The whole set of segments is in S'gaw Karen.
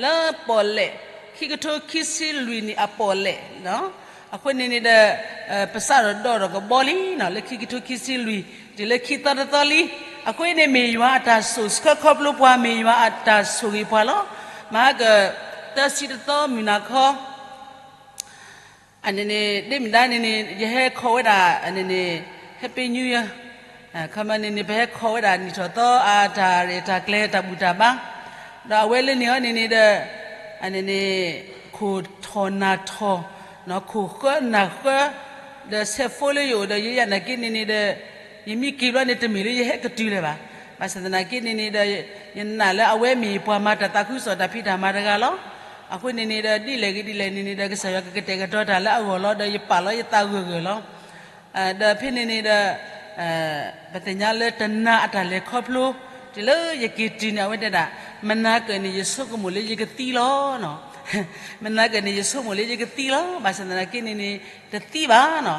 လၢပီၣ်လဲၣ် ခံကထိခံဆံလွံၢ်နံၣ်အပီၣ်လဲၣ်, အဃိန့ၣ်န့ၣ်ဒီး ပစးထီၣ်ဒိးထီၣ်ကဘီလံ လၢခံကထိခံဆံလွံၢ် တုၤလၢခံသီတသီလံ. အဃိန့ၣ်မ့ၢ်ယွၤအတၢ်ဆိၣ်ဆှၢခီဖျိပှၤ မ့ၢ်ယွၤအတၢ်ဆိၣ်ဂ့ၤပှၤလီၤ. မဟါက သၢဆံတသီမုၢ်နၤခီ အန့ၣ်န့ၣ် ဒ်မ့ၢ်ဒၣ်န့ၣ်န့ၣ် ယဟဲခီဝဲဒၣ် အန့ၣ်န့ၣ် Happy New Year, ခီမ့ၢ်န့ၣ်န့ၣ် ပဟဲခီဝဲဒၣ်နံၣ်ထီၣ်သီအတၢ်ရဲၣ်တၢ်ကျဲၤတၢ်ဘူၣ်တၢ်ဘါ, ဒီးအဝဲလၢန့ၣ်အီၤန့ၣ်န့ၣ်ဒီး အန့ၣ်န့ၣ် ခိၣ်ထီၣ်နၢ်ထီၣ်, ခိၣ်ဃၢနၢ်ဃၢ, ဒီးဆဲးဖိလၢယအိၣ်ဒီးယဲယနာ်က့န့ၣ်န့ၣ်ဒီး ယမ့ၢ်က့ၤဘျီန့ၣ် တမ့ၢ်လၢယဟဲကတုၤလၢၤဘၣ်. ဘၣ်ဆၣ်သနာ်က့န့ၣ်န့ၣ်ဒီး ယနာ်လၢအဝဲမ့ၢ်ပှၤမၤတၢ်သးခုကစီၣ်တၢ်ဖံးတၢ်မၤတဂၤလီၤ. အဃိန့ၣ်န့ၣ်ဒီး ဒ်လဲၣ်ဂ့ၤဒ်လဲၣ်န့ၣ်န့ၣ်ဒီး ကစၢ်ယွၤကကတဲာ်ကတီၤတၢ်လၢအဂီၢ်လီၤ. ဒီးယပာ်လီၤယသးဂၢၢ်ဂၢၢ်လီၤ. ဒီးဖဲန့ၣ်န့ၣ်ဒီး ပသ့ၣ်ညါလၢတနၤအတၢ်လဲၤခီဖျိ တုၤလၢယက့ၤတုၤန့ၣ် အဝဲတဲဒၣ် မနၤကၢၣ်န့ၣ်ယဆိကမိၣ်လၢယကသံလီၤ. မနၤကၢၣ်န့ၣ်ယဆိကမိၣ်လၢယကသံလီၤ. ဘၣ်ဆၣ်သနာ်က့န့ၣ်န့ၣ် တသံဘၣ်နီၤ.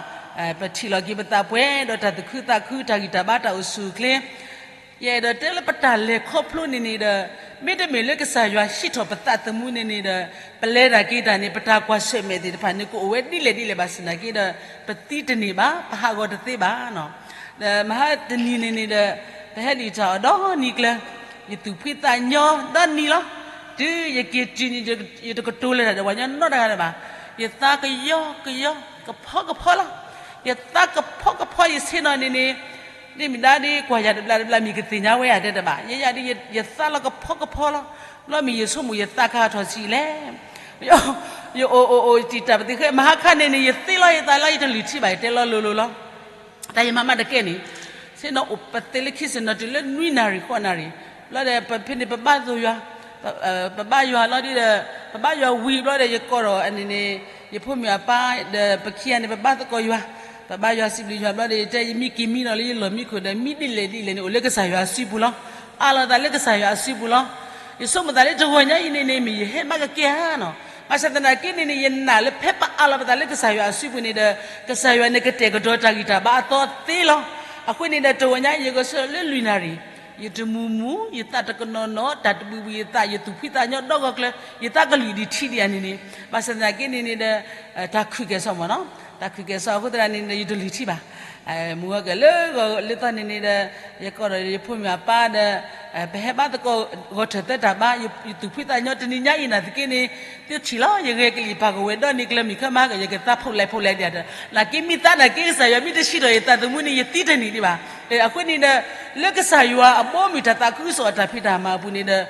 ပထံၣ်လီၤက့ၤပသးပှဲၤဒီးတၢ်သူၣ်ခုသးခု တၢ်ဂံၢ်တၢ်ဘါတၢ်အိၣ်ဆူၣ်အိၣ်ချ့ ယအဲၣ်ဒိးတဲလၢပတၢ်လဲၤခီဖျိန့ၣ်န့ၣ်ဒီး မ့တမ့ၢ်လၢကစၢ်ယွၤဟံးထီၣ်ပသးသမူန့ၣ်န့ၣ်ဒီး ပလဲၤတၢ်က့ၤတၢ်န့ၣ် ပတၢ်ကွၢ်ဆၢၣ်မဲာ်သ့ၣ်တဖၣ်န့ၣ် ကအိၣ်ဝဲဒ်လဲၣ်ဒ်လဲၣ်ဘၣ်ဆၣ်သနာ်က့ဒီး ပသံတန့ၢ်ဘၣ်, ပဟးဂီၤတသ့ဘၣ်နီၤ. ဒီးမဟါတနံၤန့ၣ်န့ၣ်ဒီး ပဟဲဒံးတၢ်အီၤဒီနံၤကျၢၤ, ယသူၣ်ဖှံသးညီဒီနံၤလီၤ. တုၤယက့ၤတုၤန့ၣ် ယတကတိၤလၢၤတၢ်ဒီးပှၤကညီနီတဂၤလၢၤဘၣ်. ယသးကယီကယီ ကဖီကဖီလီၤ. ယသးကဖီကဖီယဆ့ၣ်နီၤန့ၣ်န့ၣ် ဒ်မ့ၢ်ဒၣ်ဒ်ကွၢ်ယၤတဘျီတဘျီမ့ၢ်ကသ့ၣ်ညါဝဲယၤတဲတဘၣ်. ယဲယၤဒ်ယသးလီၤကဖီကဖီလီၤ. ဘျီမ့ၢ်ယဆိကမိၣ်ယသးကဟးထီၣ်ဆံးလဲၣ်. ယအိၣ်အိၣ်အိၣ်တံာ်တာ်ပသံးဃဲ မဟါခါန့ၣ်န့ၣ် ယသ့လီၤယသးလီၤ ယတလုၢ်ထံဘၣ် ယတဲလီၤလိၤလိၤလီၤ. တၢ်ယမၤမးတကဲန့ၣ် ဆ့ၣ်နီၤအိၣ်ပသ့လၢခံဆ့ၣ်နီၤတုၤလၢနွံနၣ်ရံၣ်ဃိးနၣ်ရံၣ် ဘျီဒီး ပဖဲန့ၣ်ပဘါသိၣ်ယွၤ, ပဘါယွၤလီၤဒ်ဒီး ပဘါယွၤဝံၤဘျီဒီး ယကိးဒီးအန့ၣ်န့ၣ် ယဖိမုၣ်အပၢ်ဒီးပခံဂၤန့ၣ် ပဘါသကိးယွၤ, ပဘါယွၤစံးဘျုးယွၤဘျီဒီး ယတဲယမ့ၢ်က့ၤမံနီၤလၢယလီၢ်မံခိၣ်ဒီး မ့ၢ်ဒ်လဲၣ်ဒ်လဲၣ်န့ၣ် အိၣ်လၢကစၢ်ယွၤအစုပူၤလီၤ. အးလီၤသးလၢကစၢ်ယွၤအစုပူၤလီၤ. ယဆိကမိၣ်သးလၢတဂီၤညါအံၤန့ၣ်န့ၣ် မ့ၢ်ယဟဲမးကကဲဧါနီၤ. ဘၣ်ဆၣ်သနာ်က့န့ၣ်န့ၣ် ယနာ်လၢဖဲပအးလီၤပသးလၢကစၢ်ယွၤအစုပူၤန့ၣ်ဒီး ကစၢ်ယွၤန့ၣ်ကတဲာ်ကတီၤတၢ်ဂံၢ်တၢ်ဘါအသီသ့လီၤ. အဃိန့ၣ်ဒီး တဂီၤညါအံၤ ယဂဲၤဆၢထၢၣ်လၢလွံၢ်နၣ်ရံၣ် ယတမူမူ ယသးတကနီၤနီၤ တၢ်တဘှံးဘှံးယသး ယသူၣ်ဖှံသးညီ ဒီဂီၢ်ကျၢၤ ယသးကလုၢ်ဒံးထံဒံးဧါန့ၣ်န့ၣ် ဘၣ်ဆၣ်သနာ်က့န့ၣ်န့ၣ်ဒီး တၢ်ခုၣ်ကဲၣ်ဆိးမ့ၢ်နီၤ, တၢ်ခုၣ်ကဲၣ်ဆိးအဃိသတးန့ၣ်ဒီး ယတလုၢ်ထံဘၣ်. မုၢ်ဂီၤကဲၤလၢဂီၤလၢသီန့ၣ်န့ၣ်ဒီး ယကိးဒီးယဖိမုၣ်အပၢ်ဒီး ပဟဲဘါသကိးဂီၤထၢၣ်သၢတၢ်ဘါ ယသူၣ်ဖှံသးညီ တနံၤညါအံၤနာ်သက့န့ၣ် သုထံၣ်လီၤ ယဂဲၤကလံၣ်ပာ်ကဝဲၤဒီးန့ၣ်ကျၢၤ မုၢ်ခါမဟါက ယကသးဖှိၣ်လဲၣ်ဖှိၣ်လဲၣ်ဒံး နာ်က့မ့ၢ်သးနာ်က့ ကစၢ်ယွၤမ့ၢ်တဟံးထီၣ်ယသးသမူန့ၣ် ယသံတန့ၢ်ဒံးဘၣ်. အဃိန့ၣ်ဒီး လၢကစၢ်ယွၤအဘီအမုၢ်တၢ်သးခုကစီၣ်အတၢ်ဖံးတၢ်မၤအပူၤန့ၣ်ဒီး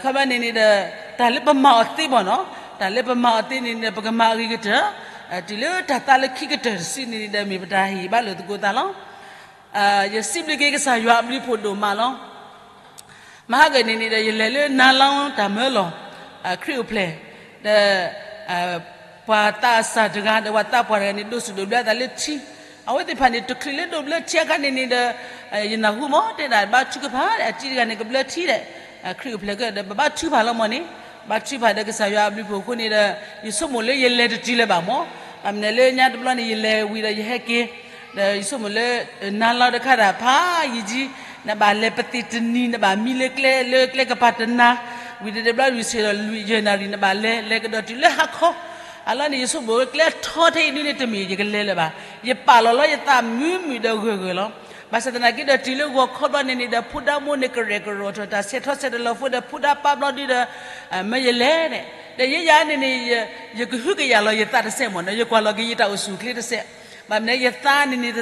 ခီမ့ၢ်န့ၣ်န့ၣ်ဒီး တၢ်လၢပမၤအီၤသ့မ့ၢ်နီၤ, တၢ်လၢပမၤအီၤသ့န့ၣ်ဒီး ပကမၤအဂ့ၤကတၢၢ်, တုၤလၢတၢ်သးလၢခံကတၢၢ်တစုန့ၣ်ဒီး မ့ၢ်ပတၢ်ဟ့ၣ်ဘါလိာ်သကိးသးလီၤ. ယစံးဘျုးက့ၤကစၢ်ယွၤအဘျုးဖးဒိၣ်မးလီၤ. မဟါကန့ၣ်န့ၣ်ဒီး ယလဲၤလၢနါလီတၢ်မၢလီၤ ခရံာ်အိၣ်ဖျဲၣ် ဒီး ပှၤသးစၢ်တဂၤ ဒီးပှၤသးပှၢ်တဂၤန့ၣ် ဒိးစူၣ်ဒိးဘျၢသးလၢထံ, အဝဲသ့ၣ်တဖၣ်န့ၣ် တချုးလၢဒိးဘျၢထံအခါန့ၣ်န့ၣ်ဒီး ယနၢ်ဟူမ့ၢ်တဲဒၣ် ဘါထုကဖၣ် အတံၤတဂၤန့ၣ် ကဘျၢထံဒီး ခရံာ်အိၣ်ဖျဲၣ်ကဒီး ပဘါထုကဖၣ်လီၤမ့ၢ်န့ၣ်, ဘါထုကဖၣ်ဒီးကစၢ်ယွၤအဘျုးဖှိၣ်အဃိန့ၣ်ဒီး ယဆိကမိၣ်လၢယလဲၤတတုၤလၢၤဘၣ်မ့ၢ်, ဘၣ်မနုၤလၢညါတဘျီန့ၣ် ယလဲၤဝံၤဒီးယဟဲက့ၤ ဒီးယဆိကမိၣ်လၢ နါလီတခါဒၣ်ဖးယံာ်ကံ နဘၣ်လဲၤပသ့ၣ်တနံၤ နဘၣ်မံလၢကျဲ လၢကျဲကပၤတနၤ, ဝံၤဒီးတဘျီလွံၢ်ဆံဒီးလွံၢ်ယဲၢ်နၣ်ရံၣ် နဘၣ်လဲၤ လဲၤကဒီးတုၤလၢဟါခီ, အလီၢ်န့ၣ် ယဆိကမိၣ်ကျဲထီထဲအံၤဒုန့ၣ်တမ့ၢ်ယကလဲၤလၢၤဘၣ်, ယပာ်လီၤလီၤယသးမုာ်မုာ်ဒီးဂၢၢ်ဂၢၢ်လီၤ. ဘၣ်ဆၣ်သနာ်က့ဒီးတုၤလၢဂီၤခီဘျီန့ၣ်န့ၣ်ဒီး ဖိဒါမိၢ်န့ၣ်ကရဲၣ်ကရိၣ်ထီၣ် တၢ်ဆဲးထီၣ်ဆဲးတလီၤဖိဒီး ဖိဒါပၢ်ဘျီဒုဒီး မၢယလဲၤန့ၣ် ဒီးယဲယၤန့ၣ်န့ၣ် ယကဟုကယာ်လီၤယသးတစဲးမ့ၢ်နီၤ, ယကွၢ်လီၤက့ၤယတၢ်အိၣ်ဆူၣ်အိၣ်ချ့တစဲး, ဘၣ်မနုၤယသးန့ၣ်န့ၣ်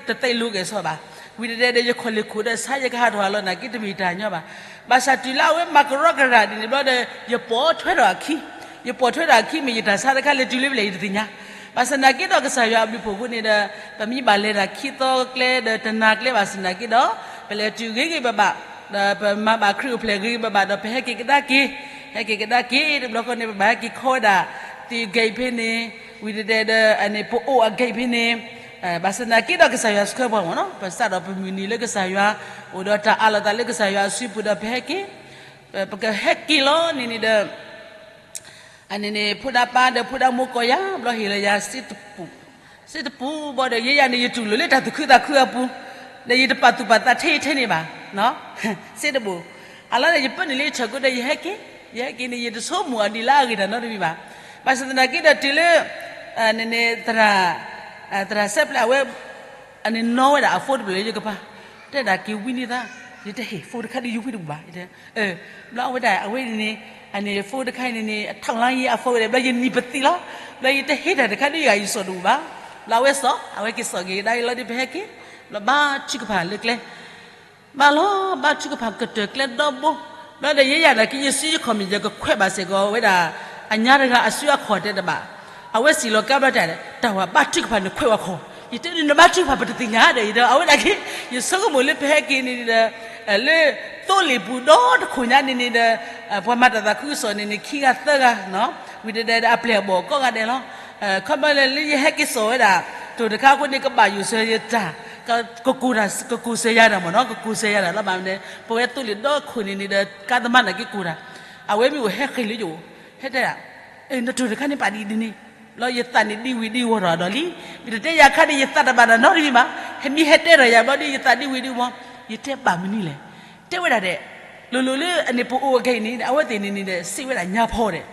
တသ့ၣ်လိၤကဲၣ်ဆိးဘၣ်, ဝံၤတဒဲဒီး ယခီၣ်လ့ၢ်ခိၣ်ဒီးဆါယကဟးထီၣ်အလီၢ်နာ်က့တမ့ၢ်ယတၢ်ညီဘၣ်. ဘၣ်ဆၣ်တုၤလၢအဝဲမၤကရီကရၤဒ်န့ၣ်ဘျီဒီး ယပိာ်ထွဲထီၣ်အခံ, ယပိာ်ထွဲထီၣ်အခံမ့ၢ်ယတၢ်ဆါတခါလဲၤတုၤလၢဖဲလဲၣ်ယတသ့ၣ်ညါ, ဘၣ်ဆၣ်သနာ်က့ဒီးကစၢ်ယွၤအဘျုးဖှိၣ်အဃိန့ၣ်ဒီး ပမ့ၢ်ဘၣ်လဲၤတၢ်ခံသီကျဲဒီးတနၤကျဲဘၣ်ဆၣ်သနာ်က့ဒီး ပလဲၤတုၤဂ့ၤဂ့ၤဘၣ်ဘၣ် ဒီးပမၤဘၣ်ခရံာ်အိၣ်ဖျဲၣ်ဂ့ၤဂ့ၤဘၣ်ဘၣ်ဒီး ပဟဲက့ၤကဒါက့ၤ, ဟဲက့ၤကဒါက့ၤ တဘျီဃီန့ၣ် ပဘၣ်ဟဲက့ၤခီဝဲဒၣ် သ့ၣ်ဂဲးဖဲန့ၣ်, ဝံၤတဒဲဒီး အန့ၣ် ပအိၣ်အဂဲးဖဲန့ၣ်, ဘၣ်ဆၣ်သနာ်က့ဒီးကစၢ်ယွၤဆှၢပှၤမ့ၢ်နီၤ, ပစးဒီးပမုၢ်နံၤလၢကစၢ်ယွၤ အိၣ်ဒီးတၢ်အးလီၤသးလၢကစၢ်ယွၤအစုပူၤဒီး ပဟဲက့ၤ, ပကဟဲက့ၤလီၤန့ၣ်န့ၣ်ဒီး အန့ၣ်န့ၣ် ဖိဒါပၢ်ဒီးဖိဒါမိၢ်ကိးယၤ ဘျီဟ့ၣ်လီၤယၤစ့တပူၤ, စ့တပူၤဘၣ်ဒီး ယဲယၤန့ၣ် ယတူၢ်လိာ်လၢတၢ်သူၣ်ခုသးခုအပူၤ, ဒီးယတပာ်သူၣ်ပာ်သးထဲအံၤထဲန့ၣ်ဘၣ်, စ့တပူၤ, အလီၢ်န့ၣ် ယပၢနုာ်လၢယဆၢကိဒီး ယဟဲက့ၤ, ယဟဲက့ၤန့ၣ် ယတဆိကမိၣ်အီၤဒ်လၢအဂ့ၤတၢ်နီတမံၤဘၣ်. ဘၣ်ဆၣ်သနာ်က့ဒီးတုၤလၢ နန့ၣ် သရၣ် သရၣ်စဲးပျဲးအဝဲ အန့ၣ်နီၣ်ဝဲဒၣ်အ phone တဖျၢၣ်လၢယကပၤ, တဲဒၣ်က့ၤဝံန့ၢ်သး, ယတဲဟ့ၣ် phone တခါဒီးယဝံတပူၤဘၣ်, ဘျီအဝဲဒၣ်အဝဲန့ၣ် အန့ၣ် phone တခါအံၤန့ၣ်န့ၣ် အထောက်လှမ်းရေးအ phone ဝဲဒၣ် ဘျီယနံၤပသံလီၤ, ဘျီယတဟ့ၣ်တၢ်တခါဒီးယဂၤယစိာ်တပူၤဘၣ်, ဘျီအဝဲစိာ် အဝဲက့ၤစိာ်က့ၤကဒါအံၤလီၤဒီးပဟဲက့ၤ, ဘျီဘါထုကဖၣ်လၢကျဲ ဘၣ်လီၤ ဘါထုကဖၣ်ကတၢၢ်ကျဲဒီဘိ, ဘျီဒီးယဲယၤနာ်က့ ယစုယခီၣ်မ့ၢ် ယကခွဲးဘၣ်စ့ၢ်ကီးဝဲဒၣ် အညါတဂၤအစုအခီၣ်တဲတဘၣ်, အဝဲစံးလီၤကါဘျီတၢ် တၢ်ဝဲဘါထုကဖၣ်န့ၣ်ခွဲးဝဲခီၣ်, ယတဲန့ၣ်နဘါထုကဖၣ်ပတသ့ၣ်ညါဒီး ယတဲအဝဲဒၣ်က့ၤ ယဆိကမိၣ်လၢပဟဲက့ၤန့ၣ်ဒီး လၢသိလ့ၣ်ပူၤဒီတခိၣ်ညါန့ၣ်န့ၣ်ဒီး ပှၤမၤတၢ်သးခုကစီၣ်န့ၣ်န့ၣ် ခံဂၤသၢဂၤ ဝံၤဒီးဒီးအပျဲၢ်အဘီၣ်ကိးဂၤဒဲးလီၤ. ခီဖျိလၢယဟဲက့ၤစိာ်ဝဲဒၣ် တိၢ်တခါအဃိန့ၣ် ကဘၣ်ယိၣ်စၢၤယတၢ် ကကိၢ်တၢ် ကကိၢ်စၢၤယၤတၢ်မ့ၢ်နီၤ ကကိၢ်စၢၤယၤတၢ်လီၤ. ဘၣ်မနုၤ ပဝဲသိလ့ၣ်ဒီခိၣ်န့ၣ်န့ၣ်ဒီး ကါသမါနာ်က့ကိၢ်တၢ် အဝဲမ့ၢ်အိၣ်ဟဲဃ့ၢ်လၢယအိၣ် ဟဲတဲဒၣ် နတိၢ်တခါန့ၣ်ပာ်ဒ်အံၤဒ်န့ၣ် ဘျီယသးန့ၣ်ဒံဝံၤဒံဝီၤထီၣ်ဒီးလံ. မ့ၢ်တတဲယၤခါန့ၣ် ယသးတဘၣ်တၢ်နီတမံၤဘၣ်. ဟဲမ့ၢ်ဟဲတဲထီၣ်ယၤဘျီဒီး ယသးဒံဝံၤဒံဝီၤ ယတဲဘၣ်မနုၤလဲၣ်. တဲဝဲဒၣ်ဒဲး လိၤလိၤလၢအန့ၣ်ပအိၣ်အကဲအံၤန့ၣ် အဝဲသ့ၣ်န့ၣ်န့ၣ်ဒီး စံးဝဲဒၣ်ညါဖီဒဲး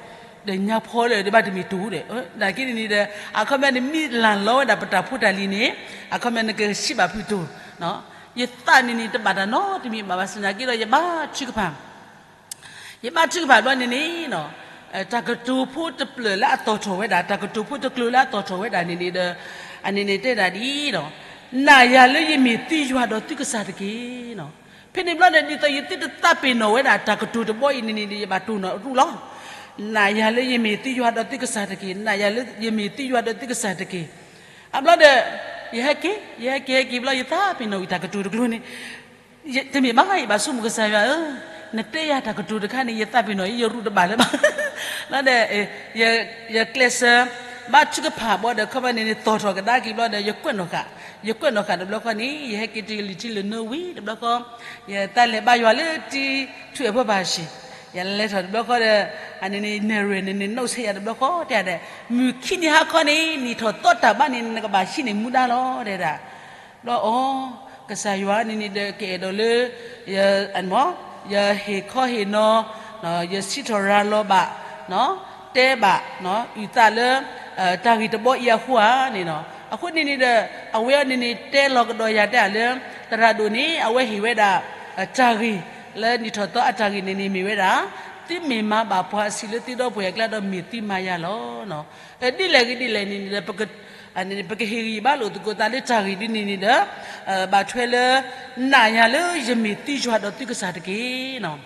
ဒီးညါဖီလၢဒီးဘၣ်တမ့ၢ်တူၢ်ဒဲး နာ်က့န့ၣ်န့ၣ်ဒီး အခီပညီန့ၣ် မ့ၢ်လၢ်လီၤဝဲဒၣ်ပတၢ်ဖိတၢ်လံၤန့ၣ် အခီပညီနကဆံးဘၣ်ဖုၣ်တိၢ် ယသးန့ၣ်န့ၣ် တဘၣ်တၢ်နီတမံၤဘၣ် ဘၣ်ဆၣ်သနာ်က့ဒီး ယဘါထုကဖၣ် ယဘါထုကဖၣ်ဘျီန့ၣ်န့ၣ် တၢ်ကတိၤဖိတဖျၢၣ်လၢအသီၣ်ထီၣ်ဝဲဒၣ် တၢ်ကတိၤဖိတကျိၤလၢအသီၣ်ထီၣ်ဝဲဒၣ်န့ၣ်န့ၣ်ဒီး အန့ၣ်န့ၣ်တဲဒၣ်ဒ်အံၤ, နာ်ယၤလၢယမ့ၢ်သုယွၤဒီးသုကစၢ်တက့ၢ်. ဖဲန့ၣ်ဘျီန့ၣ် ဒ်သိးယသုတသးပ့ၤနီၣ်ဝဲဒၣ်တၢ်ကတိၤတဘီအံၤန့ၣ်န့ၣ်ဒီး ယဘၣ်တိၢ်နီၣ်ရူၣ်လီၤ. နာ်ယၤလၢယမ့ၢ်သုယွၤဒီးသုကစၢ်တက့ၢ်, နာ်ယၤလၢယမ့ၢ်သုယွၤဒီးသုကစၢ်တက့ၢ်. အဘျီဒီး ယဟဲက့ၤ ယဟဲက့ၤဟဲက့ၤဘျီ ယသးပ့ၤနီၣ်ဝံၤတၢ်ကတိၤတကျိၤန့ၣ် တမ့ၢ်ဘၣ် ယဘၣ်ဆိကမိၣ်ကစၢ်ယွၤဧၢ, နတဲယၤတၢ်ကတိၤတခါန့ၣ် ယသးပ့ၤနီၣ်အံၤ ယရူၣ်တဘၣ်လၢၤဘၣ်. ဘျီဒီး ယကျဲးစၢး ဘါထုကဖၣ်ဘီဒီး ခီပညီန့ၣ်န့ၣ် သီၣ်ထီၣ်ကဒါက့ၤဘျီဒီး ယကွဲးနီၣ်ဃာ်, ယကွဲးနီၣ်ဃာ်တဘျီဃီန့ၣ် ယဟဲက့ၤတုၤ လံာ်ထံလၢနၢဝံၤတဘျီဃီ, ယတၢ်လဲၤဘါယွၤလၢတံၤ ထူၣ်အဲၣ်ဖိဘၣ်ဆံး, ယလဲၤထီၣ်တဘျီဃီဒီး အန့ၣ်န့ၣ် နဲၣ်ရွဲၣ်န့ၣ်န့ၣ် နီၣ်ဆဲးယၤတဘျီဃီတဲဒဲး, မုၢ်ခံနံၤဟါခီန့ၣ် နံၣ်ထီၣ်သီတၢ်ဘါန့ၣ် နကဘၣ်ဟံးန့ၢ်မူဒါလီၤ တဲဒၣ်. ဘျီအီၤ ကစၢ်ယွၤန့ၣ်န့ၣ်ဒီး ကအဲၣ်ဒိးလၢ ယဟ့ၣ်ခီဟ့ၣ်နီၤ, ယစံးထီၣ်ရၤလီၤဘၣ်, တဲဘၣ်, အုၣ်သးလၢ တၢ်ဂ့ၢ်တဘီအံၤအဃိဧါန့ၣ်လီၤ. အဃိန့ၣ်န့ၣ်ဒီး အဝဲအံၤန့ၣ်န့ၣ် တဲလီၤကဒီးယၤတဲဒၣ်လၢ သရၣ်ဒိၣ်န့ၣ် အဝဲဟ့ၣ်ဝဲဒၣ် တၢ်ဂ့ၢ် လၢနံၣ်ထီၣ်သီအတၢ်ဂ့ၢ်န့ၣ်န့ၣ်မ့ၢ်ဝဲဒၣ် သုမ့ၢ်မၤဘၣ်ပှၤအဆံးလၢသုဒီပုၢ်ဝဲၢ်အကျါဒီး မ့ၢ်သုမၤယၤလီၤ. ဒ်လဲၣ်ဂ့ၤဒ်လဲၣ်န့ၣ်ဒီး ပကဟ့ၣ်ဂံၢ်ဘါလိာ်သကိးသးလၢတၢ်ဂ့ၢ်ဒ်န့ၣ်န့ၣ်ဒီး ဘၣ်ထွဲလၢ နာ်ယၤလၢယမ့ၢ်သုယွၤဒီးသုကစၢ်တက့ၢ်.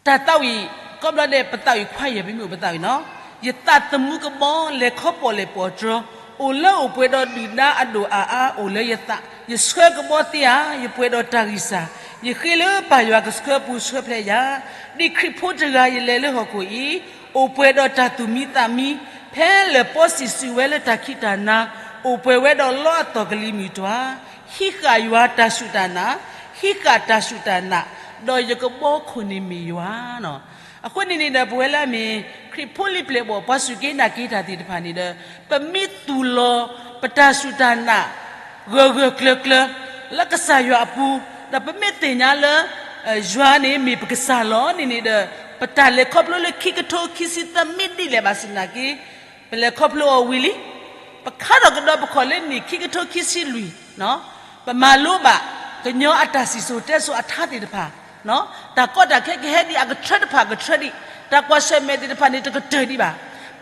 တၢ်သးဝံၣ် ကိးဘျီဒဲး ပသးဝံၣ်ခွါယဲၢ် ပမ့ၢ်အိၣ်ပသးဝံၣ်နီၤ, ယသးသမူကဘီ လဲၤခီပီၣ်လဲၤပိာ်တြီၤ, အိၣ်လၢအိၣ်ပှဲၤဒီးဒုၣ်ဒါအဒိၣ်အါအါ အိၣ်လၢယသး, ယဆှၢကဘီသ့ဧါ, ယပှဲၤဒီးတၢ်ဂံၢ်စၢ်, ယဃ့လၢပၢ်ယွၤကဆှၢပူၤဆှၢဖျဲးယၤ, ဒ်ခရံာ်ဖိတဂၤယလဲၤလၢဟီၣ်ခိၣ်အံၤ, အိၣ်ပှဲၤဒီးတၢ်သူၣ်မံသးမံ, ဖဲလၢာ်ပီစံးစုၤဝဲလၢတၢ်ခံးတၢ်နၤ, အိၣ်ပှဲၤဝဲဒီးလီအသီၣ်ကလံၤမုၢ်တွၤ ဟံးဃာ်ယွၤတၢ်စူၢ်တၢ်နာ်, ဟံးဃာ်တၢ်စူၢ်တၢ်နာ်, ဒီးယကဘီခိၣ်န့ၣ်မ့ၢ်ယွၤနီၤ. အဃိန့ၣ်န့ၣ်ဒီး ပဝဲလၢအမ့ၢ် ခရံာ်ဖိလံၤပျဲၢ်ဘီၣ် ပှၤစူၢ်က့ၤနာ်က့ၤတၢ်သ့ၣ်တဖၣ်န့ၣ်ဒီး ပမ့ၢ်သူၣ်လီၤပတၢ်စူၢ်တၢ်နာ် ဂၢၢ်ဂၢၢ်ကျၢၤကျၢၤ လၢကစၢ်ယွၤအပူၤ, ဒီးပမ့ၢ်သ့ၣ်ညါလၢ ယွၤန့ၣ်မ့ၢ်ပကစၢ်လီၤန့ၣ်န့ၣ်ဒီး ပတၢ်လဲၤခီဖျိလၢခံကထိခံဆံသၢမ့ၢ်ဒ်လဲၣ်ဘၣ်ဆၣ်သနာ်က့ ပလဲၤခီဖျိအီၤဝံၤလံ. ပခါထီၣ်ကဒီးပခီၣ်လၢနံၣ်ခံကထိခံဆံလွံၢ်, ပမၤလိဘၣ် ကညီအတၢ်စံၣ်စိၤတဲစိၤအထါသ့ၣ်တဖၣ်, တၢ်ကီတၢ်ခဲကဟဲဒံးအကထၢတဖၣ်ကထၢဒံး, တၢ်ကွၢ်ဆၢၣ်မဲာ်သ့ၣ်တဖၣ်န့ၣ် တကတၢၢ်ဒံးဘၣ်.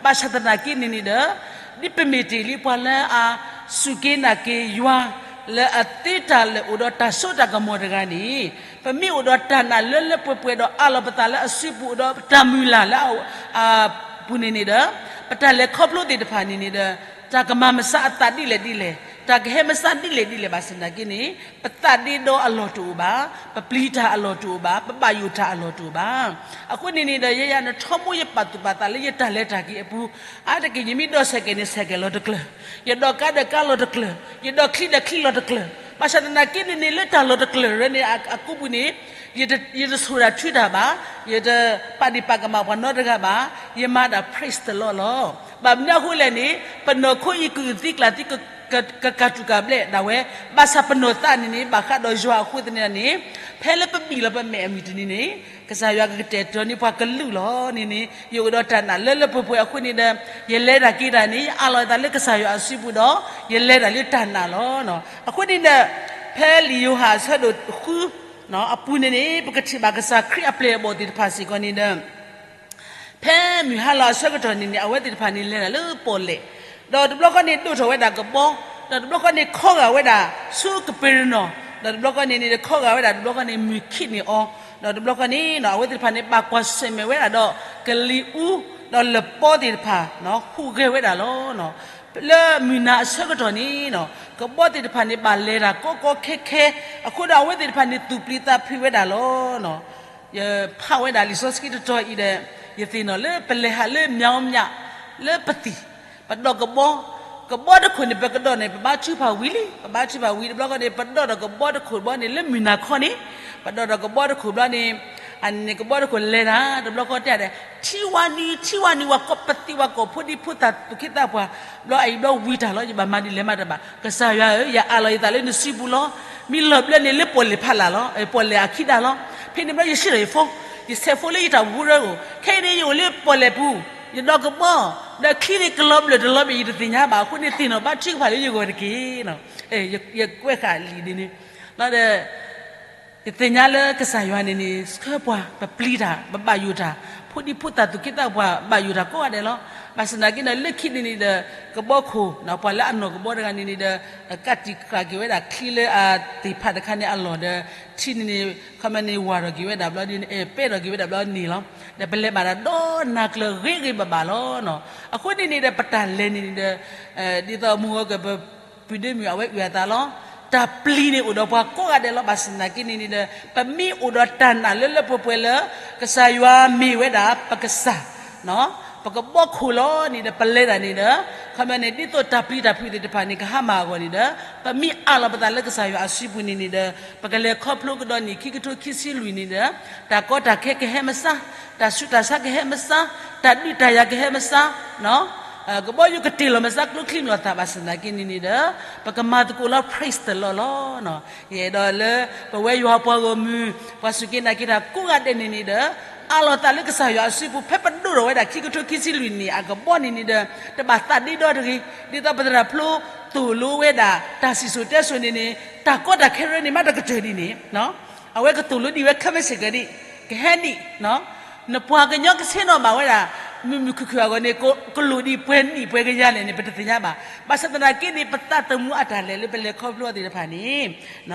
ဘၣ်ဆၣ်သနာ်က့န့ၣ်န့ၣ်ဒီး ဒ်ပမ့ၢ်တ့ၢ်လံပှၤလၢအစူၢ်က့ၤနာ်က့ၤယွၤ လၢအသ့တၢ်လၢအိၣ်ဒီးတၢ်စိတၢ်ကမီၤတဂၤန့ၣ် ပမ့ၢ်အိၣ်ဒီးတၢ်နာ်လၢလၢပှဲၤပှဲၤဒီးအးလီၤပသးလၢအစုပူၤအိၣ်ဒီးတၢ်မုၢ်လၢ်လၢအပူၤန့ၣ်န့ၣ်ဒီး ပတၢ်လဲၤခီဖျိသ့ၣ်တဖၣ်န့ၣ်န့ၣ်ဒီး တၢ်ကမၤမဆါအသးဒ်လဲၣ်ဒ်လဲၣ်, တၢ်ကဟဲမဆါဒ်လဲၣ်ဒ်လဲၣ်ဘၣ်ဆၣ်သနာ်က့န့ၣ် ပသးဒ့ဒီအလီၢ်တအိၣ်ဘၣ်, ပပျံၤတၢ်အလီၢ်တအိၣ်ဘၣ်, ပဘၣ်ယိၣ်တၢ်အလီၢ်တအိၣ်ဘၣ်. အဃိန့ၣ်န့ၣ်ဒီး ယဲယၤနထီဘိယပာ်သူၣ်ပာ်သးလၢယတၢ်လဲၤတၢ်က့ၤအပူၤ, အါတက့ၢ် ယမ့ၢ်ဒိးစဲးကဲးန့ၣ် စဲးကဲးလီၤတကျၢၤ, ယဒိးကါဒီးကါလီၤတကျၢၤ, ယဒိးချံဒီးချံလီၤတကျၢၤ, ဘၣ်ဆၣ်သနာ်က့န့ၣ်န့ၣ် လၢတၢ်လီၤတကျၢၤရၢန့ၣ် အကူပူၤန့ၣ် ယတဆိၣ်တၢ်ထုတၢ်ဘၣ်, ယတပာ်ဒံးပာ်ကမၣ်ပှၤနီတဂၤဘၣ်, ယမၤဒၣ် praise the Lord လီၤ. ဘၣ်မနုၤအဃိလဲၣ်န့ၣ် ပနီၢ်ခိအံၤကုၢ်သံကျၢ်သံ ကကၤတူာ်ကၤဘျဲးဒၣ်ဝဲ, ဘၣ်ဆၣ်ပနီၢ်သးန့ၣ်န့ၣ် ဘၣ်ဃးဒီးယွၤအဃိသတးန့ၣ်, ဖဲလၢပဘံၣ်လီၤပမဲာ်အမုၢ်တနံၤန့ၣ်, ကစၢ်ယွၤကကတဲာ်ကတီၤန့ၢ်ပှၤကလုာ်လီၤန့ၣ်န့ၣ်, ယအိၣ်ဒီးတၢ်နာ်လၢလၢပှဲၤပှဲၤအဃိန့ၣ်ဒီး, ယလဲၤတၢ်က့ၤတၢ်န့ၣ် ယအးလီၤအသးလၢကစၢ်ယွၤအစုပူၤဒီး, ယလဲၤတၢ်လၢတၢ်နာ်လီၤ. အဃိန့ၣ်ဒီး, ဖဲလံာ်ယိၤဟၣ်အဆၢဒိၣ်ဃု အပူၤန့ၣ်န့ၣ် ပကထံၣ်ဘၣ်ကစၢ်ခရံာ်အပျဲၢ်အဘီၣ်သ့ၣ်တဖၣ်စ့ၢ်ကီးန့ၣ်ဒီး ဖဲမုၢ်ဟါလီၤအဆၢကတီၢ်န့ၣ်န့ၣ် အဝဲသ့ၣ်တဖၣ်န့ၣ်လဲၤတၢ်လၢပီၣ်လဲၣ်, ဒီးတဘျီဃီန့ၣ် ဒိၣ်ထီၣ်ဝဲဒၣ်ကဘီ, ဒီးတဘျီဃီန့ၣ် ခီဂာ်ဝဲဒၣ်ဆူကပ့းရနီၣ်, ဒီးတဘျီဃီန့ၣ်န့ၣ် ခီဂာ်ဝဲဒၣ် တဘျီဃီန့ၣ် မုၢ်ခံးန့ၢ်အီၤ, ဒီးတဘျီဃီန့ၣ် အဝဲသ့ၣ်တဖၣ်န့ၣ် ဘၣ်ကွၢ်ဆၢၣ်မဲာ်ဝဲဒၣ်ဒီး ကလံၤအူ, ဒီးလပီသ့ၣ်တဖၣ် ဟူးဂဲၤဝဲဒၣ်လီၤ. လၢမုၢ်နၤအဆၢကတီၢ်န့ၣ် ကဘီသ့ၣ်တဖၣ်န့ၣ် ဘၣ်လဲၤတၢ်ကီကီခဲခဲ, အဃိဒီးအဝဲသ့ၣ်တဖၣ်န့ၣ် သူၣ်ပျံၤသးဖုးဝဲဒၣ်လီၤ. ယဖးဝဲဒၣ်လံာ်စီဆှံတတီၤအံၤဒီး, ယသ့ၣ်နီၣ်လၢပလဲၤဟးလၢ မျီးမျး လၢပသံၣ်, ပဒိးကဘီ, ကဘီတခိၣ်န့ၣ် ပကဒိးန့ၣ် ပဘါထုကဖၣ်ဝံၤလံ, ပဘါထုကဖၣ်ဝံၤတဘျီဃီန့ၣ် ပဒိးဒီးကဘီတခိၣ်ဘျီန့ၣ် လၢမုၢ်နၤခီန့ၣ်, ပဒိးဒီးကဘီတခိၣ်ဘျီန့ၣ်, အန့ၣ်ကဘီတခိၣ်လဲၤတၢ် တဘျီဃီတဲဒၣ်, ထံဝါနံၤ ထံဝါနံၤ ဝၤကိးပသံၣ်ဝၤကိးဖိဒံဖိသၣ်သူၣ်က့သးပှၢ်, ဘျီအံၤဘျီဝံၤတၢ်လီၤ ယဘၣ်မၤဒ်လဲၣ်မးတဘၣ်, ကစၢ်ယွၤဧၢ ယအးလီၤယသးလၢနစုပူၤလီၤ. မ့ၢ်လီၤဘျၢန့ၣ်လၢပီၣ်လဲၣ်ဖးလာ်လီၤ, ပီၣ်လဲၣ်အခံဒၣ်လီၤ. ဖဲန့ၣ်ဘျီယဆံးထီၣ်ယဖိ, ယဆဲးဖိလၢယတၢ်အိၣ်ဖှိၣ်ရိအဂီၢ်, ခဲအံၤန့ၣ် ယအိၣ်လၢပီၣ်လဲၣ်ပူၤ, ယဒိးကဘီ, ဒီးချံန့ၣ်ကလီၤဘျၢၣ်တလီၤဘျၢၣ် ယတသ့ၣ်ညါဘၣ်အဃိန့ၣ် သ့ၣ်နီၣ်ဘါထုကဖၣ်လၢယဂီၢ်တက့ၢ်. ယကွဲးဃာ်လံာ်ဒ်န့ၣ်, ဒီး ယသ့ၣ်ညါလၢကစၢ်ယွၤန့ၣ်န့ၣ် ဆှၢပှၤ ပပျံၤတၢ် ပဘၣ်ယိၣ်တၢ်, ဖိဒံဖိသၣ်သူၣ်က့သးပှၢ် ဘၣ်ယိၣ်တၢ်ကိးဂၤဒဲးလီၤ. ဘၣ်ဆၣ်သနာ်က့န့ၣ် လၢခံန့ၣ်န့ၣ်ဒီး ကဘီခိၣ် ပှၤလၢအနီၢ်ကဘီတဂၤန့ၣ်န့ၣ်ဒီး ကးတံာ်ဃာ်က့ၤဝဲဒၣ်ချံလၢအသ့ၣ်ဖးတခါန့ၣ်အလီၢ်ဒီး ထံန့ၣ်န့ၣ် ခီမ့ၢ်န့ၣ် ဝၢ်ထီၣ်က့ၤဝဲဒၣ်ဘျီန့ၣ် ပဲၢ်ထီၣ်က့ၤဝဲဒၣ်ဘျီန့ၣ်လီၤ. ဒီးပလဲၤဘၣ်ဒၣ်ဒီးနၤကျၢၤဂ့ၤဂ့ၤဘၣ်ဘၣ်လီၤ. အဃိန့ၣ်န့ၣ်ဒီး ပတၢ်လဲၤန့ၣ်န့ၣ်ဒီး ဒ်သိးမုၢ်ဂီၤကပ ပုၢ်ဒ့မုၣ်အဝဲအုၣ်အသးလီၤ. တၢ်ပျံၤန့ၣ်အိၣ်ဒီးပှၤကိးဂၤဒဲးလီၤ. ဘၣ်ဆၣ်သနာ်က့န့ၣ်န့ၣ်ဒီး ပမ့ၢ်အိၣ်ဒီးတၢ်နာ်လၢလၢပှဲၤပှဲၤလၢ ကစၢ်ယွၤမ့ၢ်ဝဲဒၣ်ပကစၢ်, ပကဘီခိၣ်လီၤန့ၣ်ဒီး ပလဲၤတၢ်န့ၣ်ဒီး ခီမ့ၢ်န့ၣ် ဒ်သိးတၢ်ပျံၤတၢ်ဖုးသ့ၣ်တဖၣ်န့ၣ် ကဟါမၢ်အဂီၢ်န့ၣ်ဒီး ပမ့ၢ်အးလီၤပသးလၢကစၢ်ယွၤအစုပူၤန့ၣ်န့ၣ်ဒီး ပကလဲၤခီဖျိကဒီးနံၣ်ခံကထိခံဆံလွံၢ်န့ၣ်ဒီး တၢ်ကီတၢ်ခဲကဟဲမစါ, တၢ်ဆူးတၢ်ဆါကဟဲမစါ, တၢ်ဒုးတၢ်ယၤကဟဲမစါ ကဘီယူၤကတ့ၢ်လီၤမစါ ကျိချံမျိာ်သၣ်ဘၣ်ဆၣ်သနာ်က့န့ၣ်န့ၣ်ဒီး ပကမၤသကိးလၢ praise the Lord လီၤ. ယအဲၣ်ဒိးလၢ ပဝဲယွၤပှၤဂီၢ်မုၢ် ပှၤစူၢ်က့ၤနာ်က့ၤတၢ်ကိးဂၤဒဲးန့ၣ်န့ၣ်ဒီး အးလီၤသးလၢကစၢ်ယွၤအစုပူၤ ဖဲပဒိၣ်ထီၣ်ဝဲဒၣ် ခံကထိခံဆံလွံၢ်နံၣ်အကဘီန့ၣ်န့ၣ်ဒီး တဘၣ်သးဒ့ဒီတဂ့ၤ, ဒ်သိးပသရၣ်ဖျိသိၣ်လိဝဲဒၣ် တၢ်စံၣ်စိၤတဲစိၤန့ၣ်န့ၣ် တၢ်ကီတၢ်ခဲရၢန့ၣ် မ့ၢ်တကတၢၢ်ဒ်န့ၣ် အဝဲကသိၣ်လိဒံးဝဲခဲမုၢ်ဆ့ၣ်ကီးဒံး, ကဟဲဒံး, နပှၤကညီကဆ့ၣ်နီၤဘၣ်ဝဲဒၣ် မုာ်မုာ်ခုၣ်ခုၣ်အဂီၢ်န့ၣ် ကလိၣ်ဒံးပှဲၤနံၣ်ပှဲၤကယၤလဲၣ်န့ၣ် ပတသ့ၣ်ညါဘၣ်. ဘၣ်ဆၣ်သနာ်က့န့ၣ် ပသးသမူအတၢ်လဲၤလၢပလဲၤခီဖျိအီၤသ့ၣ်တဖၣ်န့ၣ်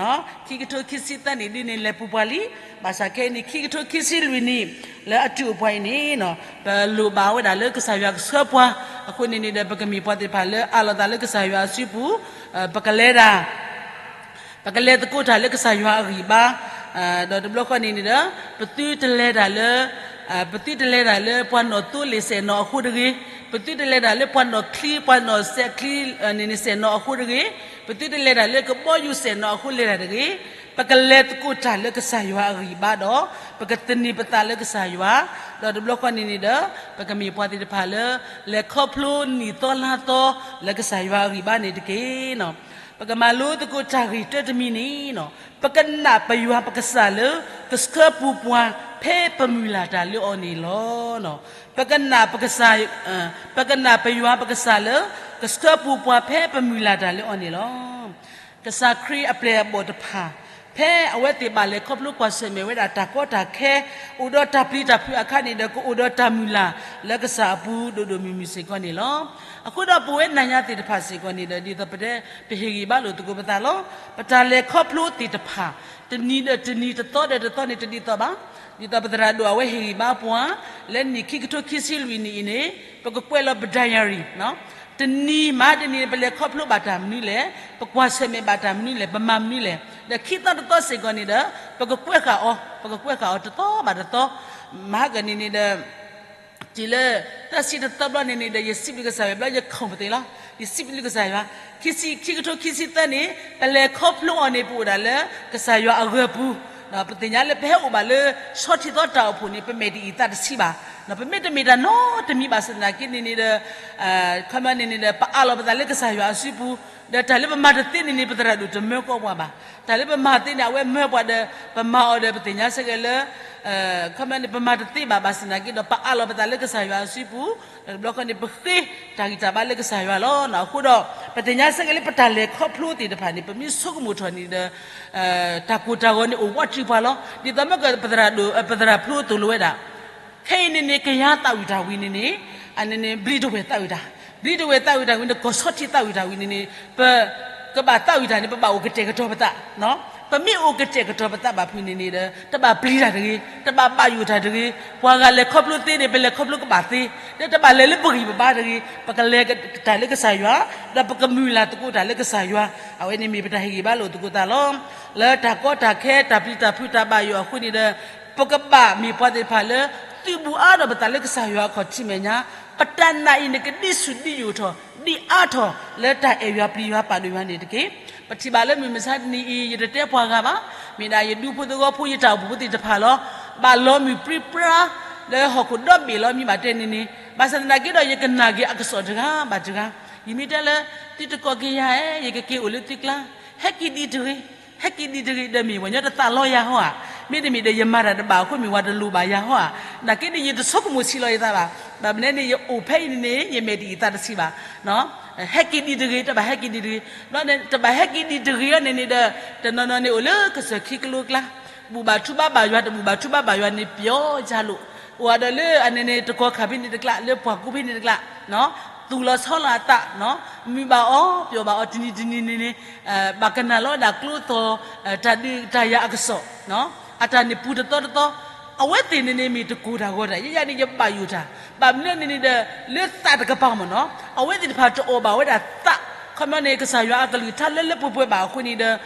ခံကထိခံဆံသၢနံၣ်ဒ်န့ၣ် လဲၤပူၤပှၤလံ. ဘၣ်ဆၣ်ခဲအံၤန့ၣ် ခံကထိခံဆံလွံၢ်နံၣ် လၢအတုၤအိၣ်ပှၤအံၤန့ၣ် ပလိၣ်ဘၣ်ဝဲဒၣ်လၢကစၢ်ယွၤကဆှၢပှၤ, အဃိန့ၣ်န့ၣ်ဒီး ပကမ့ၢ်ပှၤသ့ၣ်တဖၣ်လၢအးလီၤသးလၢကစၢ်ယွၤအစုပူၤ, ပကလဲၤတၢ် ပကလဲၤသကိးတၢ်လၢကစၢ်ယွၤအဂံၢ်ဘါ, ဒီးတဘျီဃီန့ၣ်န့ၣ်ဒီး ပသုတလဲၤတၢ်လၢ ပသုတလဲၤတၢ်လၢပှၤနီၣ်သိလ့ၣ်စဲးနီၤအဃိတဂ့ၤ, ပသုတလဲၤတၢ်လၢပှၤနီၣ်ချံ ပှၤနီၣ်စဲးချံန့ၣ်န့ၣ်စဲးနီၤအဃိတဂ့ၤ, ပသုတလဲၤတၢ်လၢကဘီယူၤစဲးနီၤအဃိလဲၤတၢ်တဂ့ၤ, ပကလဲၤသကိးတၢ်လၢကစၢ်ယွၤအဂံၢ်ဘါဒီး ပကသန့ၤပသးလၢကစၢ်ယွၤ, ဒီးတဘျီဃီန့ၣ်န့ၣ်ဒီး ပကမ့ၢ်ပှၤသ့ၣ်တဖၣ်လၢ လဲၤခီဖျိနံၣ်သီလါသီ လၢကစၢ်ယွၤအဂံၢ်ဘါန့ၣ်တက့ၢ်. ပကမၤလိသကိးတၢ်ဂ့ၢ်တၢတမံၤန့ၣ်, ပကနာ်ပယွၤပကစၢ်လၢ ကဆှၢပူၤပှၤဖဲပမုၢ်လၢ်တၢ်လၢအီၤန့ၣ်လီၤ. ပကနာ်ပကစၢ်, ပကနာ်ပယွၤပကစၢ်လၢ ကဆှၢပူၤပှၤဖဲပမုၢ်လၢ်တၢ်လၢအီၤန့ၣ်လီၤ. ကစၢ်ခရံာ်အပျဲၢ်အဘီၣ်တဖၣ် ဖဲအဝဲသ့ၣ်ဘၣ်လဲၤခီဖျိကွၢ်ဆၢၣ်မဲာ်ဝဲဒၣ်တၢ်ကီတၢ်ခဲ, အိၣ်ဒီးတၢ်ပျံၤတၢ်ဖုးအခါန့ၣ်ဒီး ကအိၣ်ဒီးတၢ်မုၢ်လၢ်လၢကစၢ်အပူၤဒိၣ်ဒိၣ်မုၢ်မုၢ်စ့ၢ်ကီးန့ၣ်လီၤ. အဃိဒီးပဝဲနၤယၤသ့ၣ်တဖၣ်စ့ၢ်ကီးန့ၣ်ဒီး ဒ်သိးပတဲ ပဟ့ၣ်ဂံၢ်ဘါလိာ်သကိးပသးလီၤ. ပတၢ်လဲၤခီဖျိသ့ၣ်တဖၣ် တနံၤဒီးတနံၤ တသီဒီးတသီန့ၣ် တဒ်သိးဘၣ်. ဒ်သိးပသရၣ်ဒိၣ်အဝဲဟ့ၣ်ဂံၢ်ဘါပှၤ လၢနံၣ်ခံကထိခံဆံလွံၢ်နံၣ်အံၤန့ၣ် ပကကွဲးလီၤပ diary တနံၤမးတနံၤန့ၣ် ပလဲၤခီဖျိဘၣ်တၢ်မနုၤလဲၣ်, ပကွၢ်ဆၢၣ်မဲာ်ဘၣ်တၢ်မနုၤလဲၣ်, ပမၤမနုၤလဲၣ်, ဒီးခံသီတသီစ့ၢ်ကီးန့ၣ်ဒီး ပကကွဲးဃာ်အီၤ, ပကကွဲးဃာ်အီၤတသီဘၣ်တသီ, မၤဟါကန့ၣ်န့ၣ်ဒီး တုၤလၢ သၢဆံတသီဘျီန့ၣ်န့ၣ်ဒီး ယစံးဘျုးကစၢ်ယွၤဘျီ ယ complain လီၤ. ယစံးဘျုးကစၢ်ယွၤ, ခံဆံ ခံကထိခံဆံသၢန့ၣ် ပလဲၤခီဖျိအီၤန့ၣ် ပအိၣ်ဒၣ်လၢ ကစၢ်ယွၤအဂၢၤပူၤ, ပသ့ၣ်ညါလၢပဟဲအိၣ်ဘၣ်လၢ ဆီထံသီတၢ်အိၣ်ဖှိၣ်န့ၣ် ပမဲာ်တအံၤသးတဆံးဘၣ် ပမ့ၢ်တမ့ၢ်တၢ်နီတမံၤဘၣ်ဆၣ်သနာ်က့န့ၣ်န့ၣ်ဒီး ခီပညီန့ၣ်န့ၣ်ဒီး ပအးလီၤပသးလၢကစၢ်ယွၤအစုပူၤ, ဒီးတၢ်လၢပမၤတသ့န့ၣ်န့ၣ် ပသရၣ်ဒိၣ်တမၢကီပှၤဘၣ်. တၢ်လၢပမၤသ့န့ၣ် အဝဲမၢပှၤဒီး ပမၤအီၤဒီး ပသ့ၣ်ညါဆၢက့ၤလၢ ခီပညီန့ၣ် ပမၤတသ့ဘၣ်ဘၣ်ဆၣ်သနာ်က့ဒီး ပအးလီၤပသးလၢကစၢ်ယွၤအစုပူၤ, ဒီးတဘျီခီန့ၣ် ပဃ့တၢ်ဂံၢ်တၢ်ဘါလၢကစၢ်ယွၤလီၤ. အဃိဒီး ပသ့ၣ်ညါဆၢက့ၤလၢပတၢ်လဲၤခီဖျိသ့ၣ်တဖၣ်န့ၣ် ပမ့ၢ်ဆိကမိၣ်ထီၣ်န့ၣ်ဒီး တၢ်ကိၢ်တၢ်ဂီၤန့ၣ်အိၣ်ဝးတံၢ်ပှၤလီၤ. ဒ်သိးမ့ၢ်ကပသရၣ်ဒိၣ် ပသရၣ်ဖျိသိၣ်လိဝဲဒၣ် ခဲအံၤန့ၣ်န့ၣ် ကယၤသးဝံၣ်တၢ်ဝံၤန့ၣ်န့ၣ် အန့ၣ်န့ၣ် ဘျံးတဝဲၢ်သးဝံၣ်တၢ်, ဘျံးတဝဲၢ်သးဝံၣ်တၢ်ဝံၤန့ၣ် ကီၢ်ဆီထံးသးဝံၣ်တၢ်ဝံၤန့ၣ်န့ၣ် ပကဘၣ်သးဝံၣ်တၢ်န့ၣ် ပဘၣ်အိၣ်ကတဲာ်ကတီၤပသး, ပမ့ၢ်အိၣ်ကတဲာ်ကတီၤပသးဘၣ်ဖုးန့ၣ်န့ၣ်ဒီး တဘၣ်ပျံၤတၢ်တဂ့ၤ, တဘၣ်ဘၣ်ယိၣ်တၢ်တဂ့ၤ, ပှၤဂၤလဲၤခီဖျိသ့န့ၣ် ပလဲၤခီဖျိကဘၣ်သ့, ဒီးတဘၣ်လဲၤလၢပဂံၢ်ပဘါတဂ့ၤ, ပကလဲၤတၢ်လၢကစၢ်ယွၤ, ဒီးပကမုၢ်လၢ်သကိးတၢ်လၢကစၢ်ယွၤ, အဝဲန့ၣ်မ့ၢ်ပတၢ်ဟ့ၣ်ဂံၢ်ဘါလိာ်သကိးသးလီၤ. လၢတၢ်ကီတၢ်ခဲ တၢ်ပျံၤတၢ်ဖုးတၢ်ဘၣ်ယိၣ်အဃိန့ၣ်ဒီး ပကဘၣ်မ့ၢ်ပှၤသ့ၣ်တဖၣ်လၢ သုးဘူးအါဒီးပသးလၢကစၢ်ယွၤအခီၣ်ထံးမဲာ်ညါ, ပတၢ်နာ်အံၤန့ၣ် ကဒံဆူၣ်ဒံယိာ်ထီၣ် ဒံအါထီၣ်လၢတၢ်အဲၣ်ယွၤပျံၤယွၤပာ်ဒိၣ်ယွၤန့ၣ်တက့ၢ်. ပထံၣ်ဘၣ်လၢမုၢ်မဆါတနံၤအံၤ ယတတဲပှၤဂၤဘၣ်, မ့ၢ်ဒၣ်ယဒူဖိသဝီဖိ ယတၢ်အိၣ်ဖှိၣ်ဖိသ့ၣ်တဖၣ်လီၤ. ဘၣ်လီၤမုၢ်ပြံပြါ လၢဟီၣ်ခိၣ်ဒီဘ့ၣ်လီၤ မ့ၢ်ဘၣ်တဲန့ၣ်န့ၣ်, ဘၣ်ဆၣ်သနာ်က့ဒီး ယကနၣ်က့ၤအကစီၣ်တဂၤဘၣ်တဂၤ, ယမ့ၢ်တဲလၢ သုတကိးက့ၤယၤဧၢ, ယကက့ၤအိၣ်လၢသုကျါ, ဟဲက့ၤဒံးတဂ့ၤ, ဟဲက့ၤဒံးတဂ့ၤ, ဒီးမ့ၢ်ပှၤညီတသးလီယၤဟီဧါ, မ့တမ့ၢ်ဒီးယမၤတၢ်တဘၣ်အဃိ မ့ၢ်ပှၤတလိၣ်ဘၣ်ယၤဟီဧါ, နာ်က့န့ၣ် ယတဆိကမိၣ်ဆံးလီၤယသးဘၣ်, ဘၣ်မနုၤန့ၣ် ယအိၣ်ဖဲအံၤန့ၣ်န့ၣ် ယမဲာ်တအံၤသးတဆံးဘၣ် ဟဲက့ၤဒံးတဂ့ၤ, တဘၣ်ဟဲက့ၤဒံးတဂ့ၤ, ဘျီန့ၣ် တဘၣ်ဟဲက့ၤဒံးတဂ့ၤအီၤန့ၣ်န့ၣ်ဒီး တနီၤနီၤန့ၣ်အိၣ်လၢကစၢၢ်ခံကလိကျါ, ဘူၣ်ဘၣ်ထူဘၣ်ဘၣ်ယွၤ တဘူၣ်ဘၣ်ထူဘၣ်ဘၣ်ယွၤန့ၣ် ပျီယါလိာ်, အိၣ်ဝဲဒီးလၢအန့ၣ်န့ၣ် တကီၢ်ခါဖဲန့ၣ်တကျါ, လၢပှၢ်ကူဖဲန့ၣ်တကျါ, သူၣ်လီၤဆီလီၤအသး, မုာ်ဘၣ်အီၤ ပျီဘၣ်အီၤ တနံၤတနံၤန့ၣ်န့ၣ် ဘၣ်ကနၣ်လီၤဝဲဒၣ်ကျိသီၣ် တၢ်ဒုးတၢ်ယၤအကစီၣ်, အတၢ်န့ၣ်ပူၤတသီတသီ, အဝဲသ့ၣ်န့ၣ်န့ၣ် မ့ၢ်တကိၢ်တၢ်ဂီၤတၢ်, ယဲယၤန့ၣ် ယဘၣ်ယိၣ်တၢ်, ဘၣ်မနုၤန့ၣ်န့ၣ်ဒီး လၢသးတကပၤမ့ၢ်နီၤ, အဝဲသ့ၣ်တဖၣ်တအီၣ်ဘၣ်ဝဲဒၣ်သး, ခီပညီန့ၣ် ကစၢ်ယွၤအကလုၢ်ကထါလၢလၢပှဲၤပှဲၤဘၣ်အဃိန့ၣ်ဒီး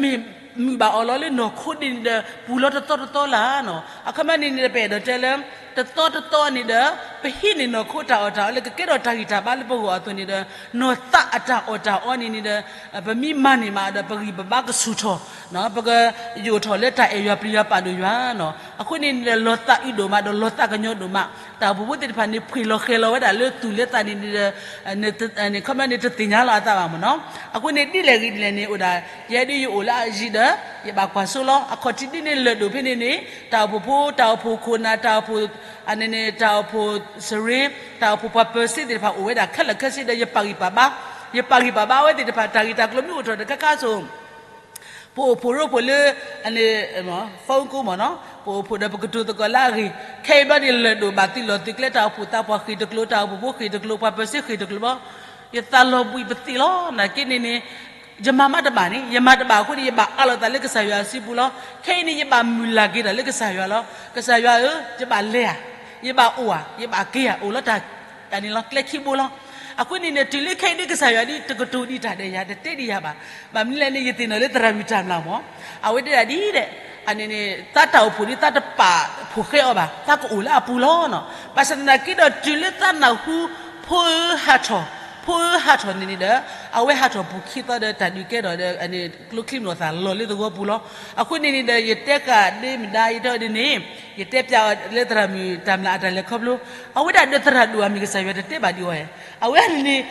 မ့ၢ်မုာ်ဘၣ်အီၤလီၤလၢနီၢ်ခိဒ်န့ၣ်ဒီး ပူၤလီၤတသီတသီလၢ်နီၤ, အခီပညီန့ၣ်န့ၣ်ဒီး ပအဲၣ်ဒိးတဲလၢ တသီတသီန့ၣ်ဒီး ပဟံးန့ၢ်နီၢ်ခိတၢ်အီၣ်တၢ်အီလၢကကဲထီၣ်တၢ်ဂံၢ်တၢ်ဘါလၢပဂီၢ်အသိးန့ၣ်ဒီး နီၢ်သးအတၢ်အီၣ်တၢ်အီန့ၣ်န့ၣ်ဒီး ပမ့ၢ်မၤန့ၢ်မးဒီး ပဂံၢ်ပဘါကဆူၣ်ထီၣ်, ပကယိာ်ထီၣ်လၢတၢ်အဲၣ်ယွၤပျံၤယွၤပာ်ဒိၣ်ယွၤနီၤ, အဃိန့ၣ်န့ၣ်ဒီး လီၤသးအုးဒိၣ်မး ဒီးလီၤသးကညီၤဒိၣ်မး, တၢ်အိၣ်ဖှိၣ်ဖိသ့ၣ်တဖၣ်န့ၣ် ဖှ့ၣ်လီၤဃဲၤလီၤဝဲဒၣ်လၢသူၣ်လၢသးန့ၣ်ဒီး ခီပညီန့ၣ် တသ့ၣ်ညါလီၤအသးဘၣ်မ့ၢ်နီၤ, အဃိန့ၣ် ဒ်လဲၣ်ဂ့ၤဒ်လဲၣ်န့ၣ် အိၣ်ဒၣ် ယဲဒၣ်ယအိၣ်လၢအယံၤဒီး ယဘၣ်ကွၢ်စိလီၤ, အခီၣ်ထံးဒ်န့ၣ်လၢာ်ဒိၣ်ဖဲန့ၣ်န့ၣ် တၢ်အိၣ်ဖှိၣ်ဖိ တၢ်အိၣ်ဖှိၣ်ခိၣ်နၢ် တၢ်အိၣ်ဖှိၣ် အန့ၣ်န့ၣ် တၢ်အိၣ်ဖှိၣ်စရ့ တၢ်အိၣ်ဖှိၣ်ပှၤပၢၤစ့သ့ၣ်တဖၣ်အိၣ်ဝဲဒၣ်ခဲလၢာ်ခဲဆ့ဒီး ယပာ်ဂံၢ်ပာ်ဘါ, ယပာ်ဂံၢ်ပာ်ဘါအဝဲသ့ၣ်တဖၣ် တၢ်ဂ့ၢ်တၢ်ကျိၤမ့ၢ်အိၣ်ထီၣ်ဒီး ခါခါဆိ ပအိၣ်ဖှိၣ်ရိဖှိၣ်လၢ အန့ၣ် phone ကိးမ့ၢ်နီၤ, ပအိၣ်ဖှိၣ်ဒီးပကတိၤသကိးလၢအဂ့ၢ်, ခဲအံၤဘျီန့ၣ် လၢာ်ဒိၣ်ဘၣ်သုးလီၢ်သုးကျဲ တၢ်အိၣ်ဖှိၣ်သးပှၢ်ဃ့ၢ်တကျိၤ တၢ်အိၣ်ဖှိၣ်ဖိဃ့ၢ်တကျိၤ ပှၤပၢၤစ့ဃ့ၢ်တကျိၤဘျီ, ယသးလီၤဘှံးပသံးလီၤ, နာ်က့န့ၣ်န့ၣ် ယမၤမးတဘၣ်န့ၣ် ယမၤတဘၣ်အဃိန့ၣ် ယဘၣ်အးလီၤသးလၢကစၢ်ယွၤအစုပူၤလီၤ, ခဲအံၤန့ၣ် ယဘၣ်မုၢ်လၢ်က့ၤတၢ်လၢကစၢ်ယွၤလီၤ, ကစၢ်ယွၤဧၢ, ယဘၣ်လဲၤဧါ, ယဘၣ်အိၣ်ဧါ, ယဘၣ်က့ၤဧါ, အိၣ်လီၤတၢ် တၢ်န့ၣ်လီၤ ကျဲခံဘိလီၤ, အဃိန့ၣ်န့ၣ် တုၤလၢခဲအံၤဒ်ကစၢ်ယွၤဒ်တကတိၤဒံးတၢ်ဒီးယၤ တတဲဒံးယၤဘၣ်, ဘၣ်မနုၤလဲၣ်န့ၣ် ယသ့ၣ်နီၣ်လၢသရၣ်မုၣ်တၢ်မျၢ်မ့ၢ်, အဝဲတဲဒၣ်ဒ်ဒီး အန့ၣ်န့ၣ် သးတၢ်အိၣ်ဖှိၣ်ဒ်သးတပာ်ဖှိၣ်ဃဲအီၤဘၣ်, သးကအိၣ်လၢအပူၤလီၤနီၤ, ဘၣ်ဆၣ်သနာ်က့ဒီးတုၤလၢသးနၢ်ဟူ ဖိဧၢဟးထီၣ်, ဖိဧၢဟးထီၣ်န့ၣ်န့ၣ်ဒီး အဝဲဟးထီၣ်ပူၤခံသီဒီးတၢ်ဒုးကဲထီၣ်ဒီး ကျိချံမျိာ်သၣ်လီၤလၢသဝီပူၤလီၤ, အဃိန့ၣ်န့ၣ်ဒီး ယတဲဃာ်ဒ့မုၢ်ဒါ ယတဲဒ်န့ၣ် ယတဲပျးအီၤလၢသရၣ်မုၣ်တၢ်မျၢ်အတၢ်လဲၤခီဖျိ, အဝဲဒၣ်ဒီးသရၣ်ဒိၣ်အမံၤကစၢ်ယွၤတတဲဘၣ်ဒံးအီၤဧါ, အဝဲန့ၣ်န့ၣ်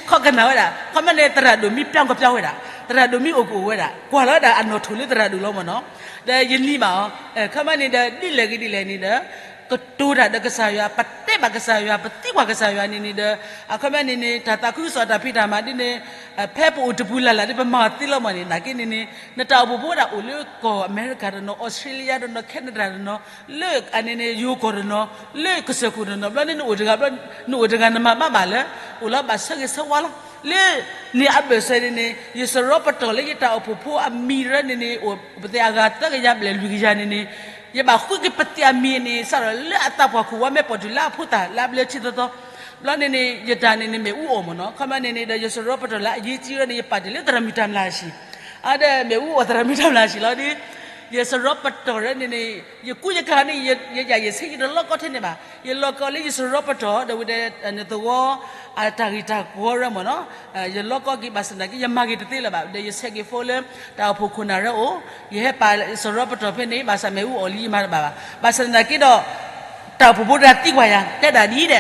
ခီကနၣ်ဝဲဒၣ် ခီမ့ၢ်န့ၣ် သရၣ်ဒိၣ်မ့ၢ်ပျၢ်ကပျၢ်ဝဲဒၣ်, သရၣ်ဒိၣ်မ့ၢ်အိၣ်ကအိၣ်ဝဲဒၣ်, ကွၢ်လီၤဝဲဒၣ်အနီၣ်ထိၣ်လၢသရၣ်ဒိၣ်လီၤမ့ၢ်နီၤ, ဒီးယနံၤဘၣ်အီၤ, ခီမ့ၢ်န့ၣ်ဒီး ဒ်လဲၣ်ဂ့ၤဒ်လဲၣ်န့ၣ်ဒီး ကတိၤတၢ်ဒီးကစၢ်ယွၤ, ပတဲဘၣ်ကစၢ်ယွၤ, ပသံကွၢ်ကစၢ်ယွၤန့ၣ်န့ၣ်ဒီး အခီမ့ၢ်န့ၣ်န့ၣ် တၢ်သးခုကစီၣ်တၢ်ဖံးတၢ်မၤဒ်န့ၣ် ဖဲပအိၣ်တပူၤလၢ်လၢ်ဒီး ပမၤအီၤသ့လီၤမ့ၢ်န့ၣ် နာ်က့န့ၣ်န့ၣ် နတၢ်အိၣ်ဖှိၣ်ဖိဒၣ်အိၣ်လၢကီၢ်အမဲရကၤတနီၤ, အီစထြ့လယါတနီၤ, ခဲနဒၤတနီၤ, လၢအန့ၣ်န့ၣ် ယိၤကီၢ်တနီၤ, လၢကစၢၢ်ခိၣ်တနီၤ, ဘျီန့ၣ်နအိၣ်တဂၤဘျီ နအိၣ်တဂၤနမၤဘၣ်ဘၣ်လၢ အိၣ်လီၤဘၣ်ဆၢဂ့ၤဆၢဝါလီၤ. လၢန့ၣ်အဘၢၣ်စၢၤန့ၣ်န့ၣ် ယစရီပတီၢ်လၢယတၢ်အိၣ်ဖှိၣ်ဖိအမံၤရၢန့ၣ်န့ၣ် အိၣ်ပသ့ၣ်အဂၤသၢကယၤဘျဲၣ်လွံၢ်ကယၤန့ၣ်န့ၣ် ယဘၣ်ဃုက့ၤပသ့ၣ်အမံၤန့ၣ် စးထီၣ်လၢအသးပှၢ်ခိၣ်ဝါမဲာ်ပိာ်တုၤလၢအဖိသၣ်လၢအဘျၢထံသီသီ, ဘျီန့ၣ်န့ၣ် ယတၢ်န့ၣ်န့ၣ် မ့ၣ်အူအီၣ်မ့ၢ်နီၤ, ခီမ့ၢ်န့ၣ်န့ၣ်ဒီး ယစရီပတီၢ်လၢအယ့ၢ်ကံရၢန့ၣ် ယပာ်တ့ၢ်လၢသရၣ်မုၣ်တၢ်မျၢ်အဟံၣ်, အဒီး မ့ၣ်အူအီၣ်သရၣ်မုၣ်တၢ်မျၢ်ဟံၣ်လီၤဒီး ယစရီပတီၢ်ရၢန့ၣ်န့ၣ် ယကူယကၤန့ၣ် ယယၤယဆ့ယတလီကီထဲန့ၣ်ဘၣ်, ယလီၤကီလၢယစရီပတီၢ် ဒီးဝံၤဒီး နသဝီအတၢ်ဂ့ၢ်တၢ်ကီရၢမ့ၢ်နီၤ, ယလီၤကီက့ၤဘၣ်ဆၣ်သနာ်က့ ယမၤဂ့ၤတသ့လၢၤဘၣ်, ဒီးယဆဲးက့ၤ phone လၢ တၢ်အိၣ်ဖှိၣ်ခိၣ်နၢ်ရၢအိၣ်, ယဟဲပာ်စရီပတီၢ်ဖဲန့ၣ် ဘၣ်ဆၣ်မ့ၣ်အူအီၣ်လံယမၤတဘၣ်ဘၣ်, ဘၣ်ဆၣ်သနာ်က့ဒီး တၢ်အိၣ်ဖှိၣ်ဖိတဂၤသံကွၢ်ယၤ တဲဒၣ်ဒ်အံၤဒီး, တၢ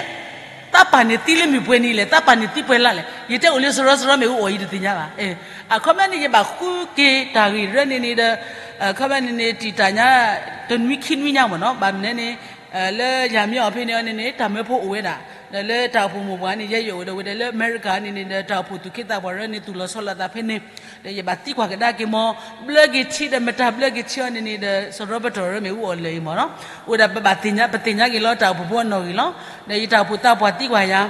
်ပာ်န့ၣ်သံလၢမုၢ်ပှဲၤနံၤလဲၣ်, တၢ်ပာ်န့ၣ်သံပှဲၤလါလဲၣ်, ယတဲအိၣ်လၢစရီစရီမ့ၢ်အိၣ်အီၤ ယတသ့ၣ်ညါဘၣ်. အခီပညီန့ၣ် ယဘၣ်ဃုက့ၤတၢ်ဂ့ၢ်ရၢန့ၣ်န့ၣ်ဒီး အခီပညီန့ၣ်န့ၣ် တံာ်တာ်ညါ တနွံခံနွံညါမ့ၢ်နီၤ, ဘၣ်မနုၤန့ၣ် လၢယၤမ့ၢ်အီၤဖဲန့ၣ်န့ၣ်န့ၣ် တၢ်မၢဖိအိၣ်ဝဲဒၣ်, ဒီးလၢတၢ်အိၣ်ဖှိၣ်မိၢ်ပှၢ်န့ၣ် ယဲယအိၣ်ဒီးဝဲဒၣ် လၢအမဲရကၤန့ၣ်န့ၣ်ဒီး တၢ်အိၣ်ဖှိၣ်သူၣ်က့သးပှၢ်ရၢန့ၣ် သူၣ်လီၤဆီလီၤအသးဖဲန့ၣ်, ဒီးယဘၣ်သံကွၢ်ကဒါက့ၤမ့ၢ် ဘျၢက့ၤထံဒီး မတၤဘျၢက့ၤထံအီၤန့ၣ်န့ၣ်ဒီး စရီပတီၢ်ရၢမ့ၢ်အူအီၣ်လၢာ်အံၤမ့ၢ်နီၤ, အိၣ်ဝဲဒၣ်ပဘၣ်သ့ၣ်ညါ ပသ့ၣ်ညါက့ၤလီၤ တၢ်အိၣ်ဖှိၣ်ဖိအနီၣ်ဂံၢ်လီၤ. ဒီးယတၢ်အိၣ်ဖှိၣ်သးပှၢ်သံကွၢ်ယၤ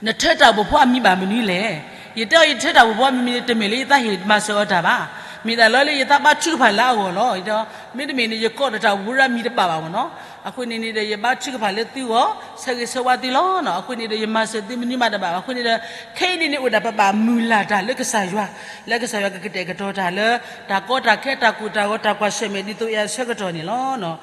နထၢတၢ်အိၣ်ဖှိၣ်ဖိအမံၤဘၣ်မနုၤလဲၣ်. ယတဲအီၤ ယထၢတၢ်အိၣ်ဖှိၣ်ဖိအမံၤန့ၣ် တမ့ၢ်လၢယသးဟ့ၣ်မၤစၢၤအီၤတၢ်ဘၣ်. မ့ၢ်တၢ်လီၤလၢယသးဘါထုကဖၣ်လၢအဂီၢ်လီၤ. မ့တမ့ၢ်န့ၣ် ယကိးဒီးတၢ်အိၣ်ဖှိၣ်ဖိအမံၤတဘၣ်ဘၣ်မ့ၢ်နီၤ. အဃိန့ၣ်န့ၣ်ဒီး ယဘါထုကဖၣ်လၢသုဂီၢ် ဆၢဂ့ၤဆၢဝါသုလီၤ. အဃိန့ၣ်ဒီး ယမၤစၢၤသုမနုၤမးတဘၣ်ဘၣ်. အဃိန့ၣ်ဒီး ခဲအံၤန့ၣ်န့ၣ် အိၣ်ဒၣ်ပဘၣ်မုၢ်လၢ်တၢ်လၢကစၢ်ယွၤ, လၢကစၢ်ယွၤကကတဲာ်ကတီၤတၢ်လၢ တၢ်ကီတၢ်ခဲ တၢ်ကိၢ်တၢ်ဂီၤ တၢ်ကွၢ်ဆၢၣ်မဲာ်ဒ်သိးအံၤအဆၢကတီၢ်န့ၣ်လီၤ.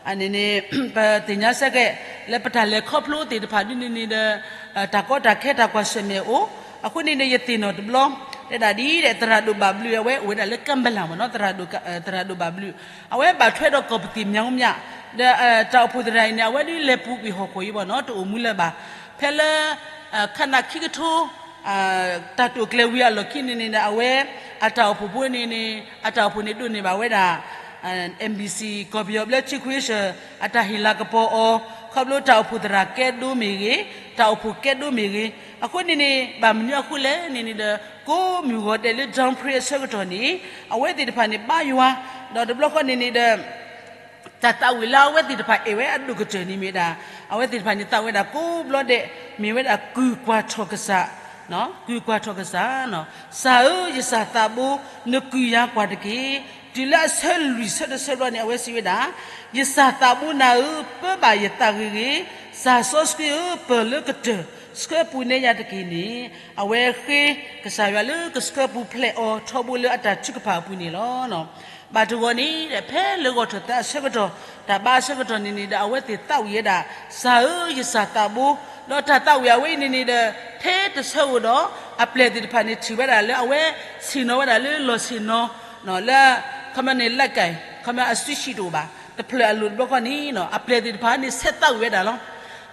အန့ၣ်န့ၣ် ပသ့ၣ်ညါဆၢက့ၤ လၢပတၢ်လဲၤခီဖျိသ့ၣ်တဖၣ်ဒ်န့ၣ်န့ၣ်ဒီး တၢ်ကီတၢ်ခဲတၢ်ကွၢ်ဆၢၣ်မဲာ်အိၣ်, အဃိန့ၣ်န့ၣ် ယသ့ၣ်နီၣ်တဘျီ တဲဒၣ်ဒ်ဒီး သရၣ်ဒိၣ်ဘၣ်ဘျုးအဝဲအိၣ်ဝဲဒၣ်လၢ ကဲဘလၣ် မ့ၢ်နီၤ, သရၣ်ဒိၣ်ဘၣ်ဘျုး အဝဲဘၣ်ထွဲဒီးကီၢ်ပသံၣ်မၠိမၠး, ဒီးတၢ်အိၣ်ဖှိၣ်သရၣ်အံၤန့ၣ် အဝဲဒုးလဲၤပူၤကွံာ်ဟီၣ်ခိၣ်အံၤဘၣ်နီၤ, တအိၣ်မူလၢၤဘၣ်. ဖဲလၢ ခါနၣ်ခံကထိ တၢ်တိာ်ကျဲၤဝံၤအလီၢ်ခံန့ၣ်န့ၣ်ဒီး အဝဲ အတၢ်အိၣ်ဖှိၣ်ဖိန့ၣ်န့ၣ် အတၢ်အိၣ်ဖှိၣ်န့ၣ်ဒိးန့ၢ်ဘၣ်ဝဲဒၣ် MBC ကီၢ်ပယီၤဘျၢထံခွ့ဆၢၣ် အတၢ်ဟ့ၣ်လၤကပီၤအီၤ ခီဖျိတၢ်အိၣ်ဖှိၣ်သရၣ်ကဲဒိမ့ၢ်ဂ့ၤ, တၢ်အိၣ်ဖှိၣ်ကဲဒိမ့ၢ်ဂ့ၤ, အဃိန့ၣ်န့ၣ် ဘၣ်မနုၤအဃိလဲၣ်န့ၣ်န့ၣ်ဒီး ကိးမုၢ်ဂီၤဒဲးလၢ Grand Prix အဆၢကတီၢ်န့ၣ် အဝဲသ့ၣ်တဖၣ်န့ၣ် ဘါယွၤ ဒီးတဘျီဃီန့ၣ်န့ၣ်ဒီး တၢ်သးဝံၣ်လၢအဝဲသ့ၣ်တဖၣ်အဲၣ်ဝဲအဒိၣ်ကတၢၢ်န့ၣ်မ့ၢ်ဒၣ် အဝဲသ့ၣ်တဖၣ်န့ၣ်သးဝံၣ်ဝဲဒၣ်ကိးဘျီဒဲး မ့ၢ်ဝဲဒၣ်ကုၢ်ကွၢ်ထီၣ်ကစၢ်, ကုၢ်ကွၢ်ထီၣ်ကစၢ်, စၢ်ဧၢ, ယစၢ်သးဘိ, နကုၢ်ယၤကွၢ်တက့ၢ်. တုၤလၢအဆၢလွံၢ်ဆၢတဆၢဘျီန့ၣ် အဝဲစံးဝဲဒၣ်, ယစၢ်သးဘိနၤဧၢ, ပၢဘၣ်ယသးဂ့ၤဂ့ၤ, စၢ်စီဆှံဧၢ, ပၢၢ်လၢကတၢၢ် ဆှၢပူၤနဲယၤတက့ၢ်န့ၣ်, အဝဲဃ့ကစၢ်ယွၤလၢကဆှၢပူၤဖျဲးအီၤ ထီဘိလၢအတၢ်ထုကဖၣ်အပူၤန့ၣ်လီၤ. ဘၣ်တဂီၤန့ၣ်ဒီး ဖဲလၢဂီၤထီၣ်သးအဆၢကတီၢ် တၢ်ဘါအဆၢကတီၢ်န့ၣ်န့ၣ်ဒီး အဝဲသ့ၣ်သးဝံၣ်ဝဲဒၣ် စၢ်ဧၢ, ယစၢ်သးဘိ, ဒီးတၢ်သးဝံၣ်အဝဲအံၤန့ၣ်န့ၣ်ဒီး ထဲတဆၢဧိၤဒီး အပျဲၢ်သ့ၣ်တဖၣ်န့ၣ်ထံၣ်ဝဲဒၣ်လၢအဝဲဆ့ၣ်နီၤဝဲဒၣ်လၢလီၢ်ဆ့ၣ်နီၤ လၢ ခီမီန့ၣ် လၢကဲ ခီမီအစုဆံးတအိၣ်ဘၣ် တဖျၢၣ်အလိၤတဘျီဃီန့ၣ် အပျဲၢ်သ့ၣ်တဖၣ်န့ၣ် ဆဲးသးဝံၣ်ဝဲဒၣ်လီၤ.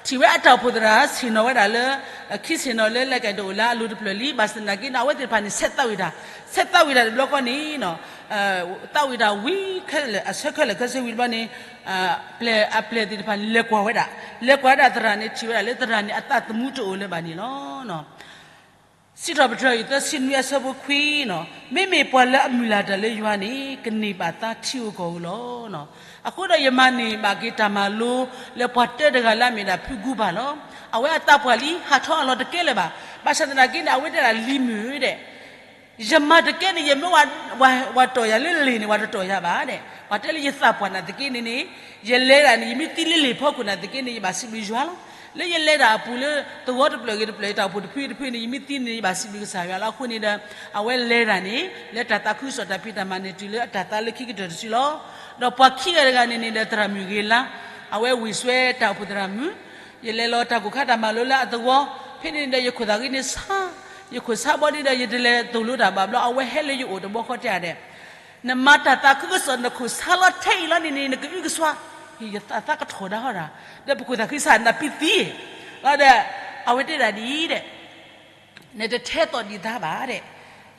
ထံၣ်ဝဲအတၢ်အိၣ်ဖှိၣ်သရၣ်ဆ့ၣ်နီၤဝဲဒၣ်လၢ ခံဆ့ၣ်နီၤလၢလၢကဲတအိၣ်လၢအလိၤတဖျၢၣ်လံ ဘၣ်ဆၣ်သနာ်က့န့ၣ် အဝဲသ့ၣ်တဖၣ်န့ၣ် ဆဲးသးဝံၣ်တၢ် ဆဲးသးဝံၣ်တၢ်တဘျီဃီန့ၣ် သးဝံၣ်တၢ်ဝံၤခဲလၢာ် အဆၢခဲလၢာ်ခဲဆ့ဝံၤတဘျီန့ၣ် ပျဲၢ်အပျဲၢ်သ့ၣ်တဖၣ်န့ၣ် လဲၤကွၢ်ဝဲဒၣ် လဲၤကွၢ်ဝဲဒၣ်သရၣ်န့ၣ် ထံၣ်ဝဲဒၣ်လၢသရၣ်န့ၣ် အသးသမူတအိၣ်လၢၤဘၣ်န့ၣ်လီၤ. စံးထီၣ်ပတြၢၤ ယသၢဆံနွံအဆၢဖိခွံန့ၣ်, မ့မ့ၢ်ပှၤလၢအမုၢ်လၢ်တၢ်လၢယွၤန့ၣ် ကန့ၢ်ဘၣ်သါထံဧိၤကီၢ်ဧိၤလီၤ. အဃိဒီး ယမၤန့ၢ်ဘၣ်က့ၤတၢ်မၤလိလၢပှၤတၢတဂၤလၢအမ့ၢ်ဒၣ်ဖုကူဘၣ်လီၤ. အဝဲအသးပှၢ်လံ ဟးထီၣ်အလီၢ်တကဲလၢၤဘၣ်. ဘၣ်ဆၣ်သနာ်က့န့ၣ် အဝဲတဲဒၣ်လံမုၢ်ဒီး ယမၤတကဲန့ၣ် ယမ့ၢ် ဝၤတီၢ်ယၤလၢလံာ်န့ၣ် ဝၤတတီၢ်ယၤဘၣ်ဒီး ပှၤတဲလၢယသးပှၢ်နာ်သက့န့ၣ်န့ၣ် ယလဲၤဒၣ်န့ၣ် ယမ့ၢ်သံလၢလံာ်ဖီခိၣ်နာ်သက့န့ၣ် ယဘၣ်စံးဘျုးယွၤလီၤ. လၢယလဲၤတၢ်အပူၤလၢ သဝီတဖျၢၣ်ဂ့ၤတဖျၢၣ် ယတၢ်အိၣ်ဖှိၣ်တဖုတဖုန့ၣ် ယမ့ၢ်သံန့ၣ် ယဘၣ်စံးဘျုးကစၢ်ယွၤလီၤ. အဃိန့ၣ်ဒီး အဝဲလဲၤတၢ်န့ၣ် လၢတၢ်သးခုကစီၣ်တၢ်ဖံးတၢ်မၤန့ၣ် တုၤလၢအတၢ်သါလၢခံကတၢၢ်တစုလီၤ. ဒီးပှၤခံဂၤတဂၤန့ၣ်န့ၣ်ဒီး သရၣ်မုၣ်ဂ့ၤလါ အဝဲဝံၢ်စွဲတၢ်အိၣ်ဖှိၣ်သရၣ်မုၣ် ယလဲၤလီၤတၢ်ကိၢ်ခါတၢ်မၤလိလၢအသဝီ ဖဲန့ၣ်ဒီး ယခိၣ်သးဂံၢ်န့ၣ်ဆါ, ယခိၣ်ဆါဘီဒ်ဒီး ယတလဲၤသိၣ်လိတၢ်ဘၣ်ဘျီ အဝဲဟဲလၢယအိၣ်တဘျီဃီတဲဒဲး, နမၤတၢ်သးခုကစီၣ် နခိၣ်ဆါလီၤထဲအံၤလီၤန့ၣ်န့ၣ် နကအုကစွါ, ယသးသးကထီၣ်ဒၣ်ဟီဒၣ်, ဒီးပခိၣ်သးဃံဆါနၢ်ပံသံ, လီၤဒီး အဝဲတဲဒၣ်ဒ်အံၤဒီး နတထဲသိးဒံးသါဘၣ်ဒီး,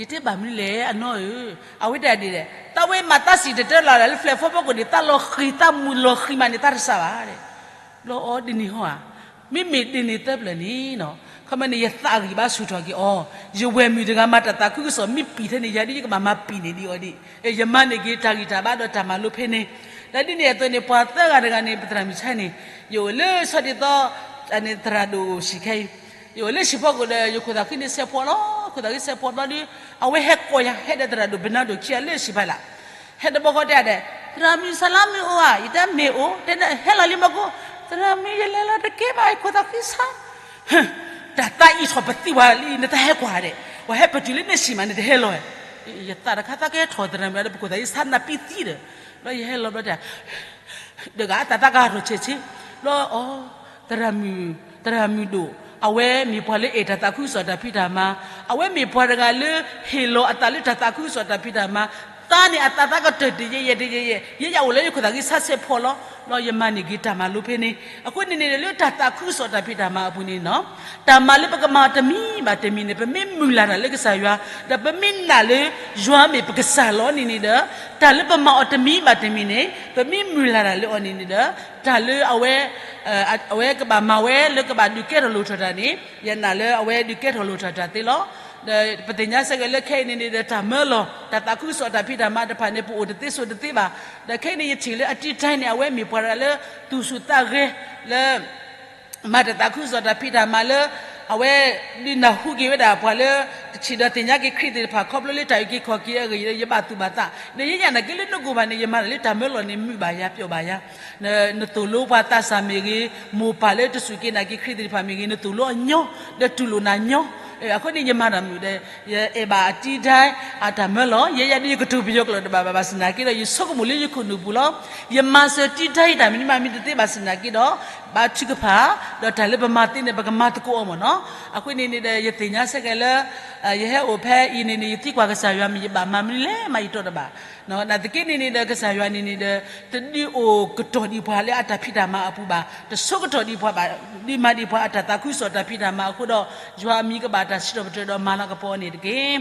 ယတဲဘၣ်မနုၤလဲၣ် အနီၢ်ဧၢ, အဝဲတဲဒ်ဒီး တၢ်ဝဲမၤတၢ်စံၣ်တဲၤတဲလီၤလၢ flat four ဖီခိၣ်န့ၣ် တၢ်လီၤဃံၤ တၢ်မုာ်လီၤဃံၤမးန့ၣ် တၢ်တစှၤဘၣ်ဒီး, ဘျီအီၤဒ်န့ၣ်ဟီဧါ, မ့မ့ၢ်ဒ်န့ၣ်သၢပျၢၢ်န့ၣ်နီၤ, ခီမီန့ၣ် ယသးဂံၢ်ဘါဆူၣ်ထီၣ်က့ၤအီၤ, ယဝဲၢ်မုၣ်တဂၤမၤတၢ်သးခုကစီၣ် မ့ၢ်ပံာ်ထဲန့ၣ် ယၤဒ်ယကဘၣ်မၤပံာ်န့ၣ်ဒ်အီၤဒ်, ယမၤန့ၢ်က့ၤတၢ်ဂံၢ်တၢ်ဘါဒီးတၢ်မၤလိဖဲန့ၣ်, ဒီးဒ်န့ၣ်အသိးန့ၣ် ပှၤသၢဂၤတဂၤန့ၣ် ပသရၣ်မုၣ်ဆါန့ၣ်, ယအိၣ်လၢဆီဒ်သိး သရၣ်ဒိၣ်အိၣ်ဆံးခဲအံၤ ယအိၣ်လၢဟံၣ်ဖီခိၣ်ဒီး ယခိၣ်သးဃံန့ၣ်ဆဲးဖှီလီၤ, ခိၣ်သးဃံဆဲးဖှီဘျီဒီး အဝဲဟဲကိးယၤ ဟဲဒီးသရၣ်ဒိၣ်ဘနါဒိၣ်ခံဂၤလၢဟံၣ်ဖီလာ်, ဟဲတဘျီဃီတဲဒဲး, သရၣ်မုၣ်စလါမုၣ်အိၣ်ဧါ, ယတဲမ့ၢ်အိၣ်, တဲနဟဲလီၤလံမၢ်ကိၣ်, သရၣ်မုၣ်ယလဲၤလီၤတကဲဘၣ် ခိၣ်သးဃံဆါ, တၢ်သးအံၤထီၣ်ပသံဝဲလံ နတဟဲကွၢ်ဒဲး, ပှၤဟဲပတုၤလၢန့ၣ်ဆံးမး နတဟဲလီၤ, ယသးတခါသးကဟဲထီၣ် သရၣ်မုၣ်ဒီး ပခိၣ်သးဃံဆါနၢ်ပံသံဒီး, ဘျီယဟဲလီၤဘျီတဲ တဂၤအတၢ်သးကဟးထီၣ်ဆဲးဆ့, ဘျီအီၤ, သရၣ်မုၣ်, သရၣ်မုၣ်ဒိၣ်, အဝဲမ့ၢ်ပှၤလၢအဲၣ်တၢ်သးခုကစီၣ်တၢ်ဖံးတၢ်မၤ, အဝဲမ့ၢ်ပှၤတဂၤလၢဟ့ၣ်လီၤအသးလၢတၢ်သးခုကစီၣ်တၢ်ဖံးတၢ်မၤ, သးန့ၣ် အသးသးကတၢၢ်တယဲၢ်ယဲၢ်တယဲၢ်ယဲၢ်, ယဲယအိၣ်လၢယခိၣ်သးဂ့ၤဆါဆဲးဖီလီၤ, ဒီးယမၤန့ၢ်က့ၤတၢ်မၤလိဖဲန့ၣ်. အဃိန့ၣ်န့ၣ်ဒီး လၢတၢ်သးခုကစီၣ်တၢ်ဖံးတၢ်မၤအပူၤန့ၣ်နီၤ, တၢ်မၤလၢပကမၤအီၤတမံၤဘၣ်တမံၤန့ၣ် ပမ့ၢ်မုၢ်လၢ်တၢ်လၢကစၢ်ယွၤ, ဒီးပမ့ၢ်နာ်လၢယွၤမ့ၢ်ပကစၢ်လီၤန့ၣ်န့ၣ်ဒီး, တၢ်လၢပမၤအီၤတမံၤဘၣ်တမံၤန့ၣ် ပမ့ၢ်မုၢ်လၢ်တၢ်လၢအီၤန့ၣ်န့ၣ်ဒီး, တၢ်လၢအဝဲ အဝဲကဘၣ်မၤဝဲလၢကဘၣ်ဒုးကဲထီၣ်လိၣ်ထီၣ်တၢ်န့ၣ် ယနာ်လၢအဝဲဒုးကဲထီၣ်လိၣ်ထီၣ်တၢ်သ့လီၤ. ဒီးပသ့ၣ်ညါဆၢက့ၤလၢခဲအံၤန့ၣ်န့ၣ်ဒီး တၢ်မၢလီၤ တၢ်သးခုကစီၣ်တၢ်ဖံးတၢ်မၤတဖၣ်န့ၣ် ပအိၣ်တသ့ဆိးတသ့ဘၣ်. ဒီးခဲအံၤန့ၣ် ယထံၣ်လၢအတံၤတၢ်န့ၣ် အဝဲမ့ၢ်ပှၤတဂၤလၢ သူၣ်ဆူၣ်သးဂဲၤ လၢ မၤတၢ်သးခုကစီၣ်တၢ်ဖံးတၢ်မၤလၢ အဝဲဒုးနၢ်ဟူက့ၤဝဲဒၣ်ပှၤလၢ တဆံးဒီးသ့ၣ်ညါက့ၤခရံာ်သ့ၣ်တဖၣ် ခီဖျိလၢတၢ်အုၣ်က့ၤခီၣ်က့ၤအဂ့ၢ်ဒီး ယဘၣ်သူၣ်ဘၣ်သး, ဒီးယဲယနာ်က့ၤလၢနဂီၢ်ဘၣ်န့ၣ် ယမၤတၢ်လၢတၢ်မၢလီၤန့ၣ် မုာ်ဘၣ်ယၤ ပျီဘၣ်ယၤ, နသိၣ်လိပှၤသးစၢ်မ့ၢ်ဂ့ၤ, မိၢ်ပၢ်လၢတစူၢ်က့ၤနာ်က့ၤခရံာ်သ့ၣ်တဖၣ်မ့ၢ်ဂ့ၤ, နသိၣ်လိအညီ, ဒီးတူၢ်လိာ်နၤညီ, အဃိန့ၣ် ယမၤတၢ်မုာ်ဒီး ယအဲၣ်ဘၣ်အတံၤတၢ် အတၢ်မၢလီၤ, ယဲယၤဒ်ယကတိၤပယီၤကျိာ်တဘၣ်ဘၣ်ဘၣ်ဆၣ်သနာ်က့ဒီး ယဆိကမိၣ်လၢယခိၣ်နူာ်ပူၤလီၤ. ယမၤစၢၤတံၤတၢ်အံၤတၢ်မနုၤမးမ့ၢ်တသ့ဘၣ်ဆၣ်သနာ်က့ဒီး ဘါထုကဖၣ်, ဒီးတၢ်လၢပမၤသ့န့ၣ် ပကမၤသကိးအီၤမ့ၢ်နီၤ. အဃိန့ၣ်န့ၣ်ဒီး ယသ့ၣ်ညါဆၢက့ၤလၢ ယဟဲအိၣ်ဖဲအံၤန့ၣ်န့ၣ် ယသံကွၢ်ကစၢ်ယွၤမ့ၢ်ယဘၣ်မၤမနုၤလဲၣ်မး ယတီၢ်တဘၣ်. နာ်သက့န့ၣ်န့ၣ်ဒီး ကစၢ်ယွၤန့ၣ်န့ၣ်ဒီး တဒုးအိၣ်ကတီၢ်ဒံးပှၤလၢအတၢ်ဖံးတၢ်မၤအပူၤဘၣ်, တဆိကတီၢ်ဒံးပှၤဘၣ်, ဒုးမၤဒံးပှၤအတၢ်သးခုကစီၣ်တၢ်ဖံးတၢ်မၤအဃိဒီး ယွၤအမံၤကဘၣ်တၢ်စံးထီၣ်ပတြၢၤဒီးမၤလၤကပီၤအီၤန့ၣ်တက့ၢ်.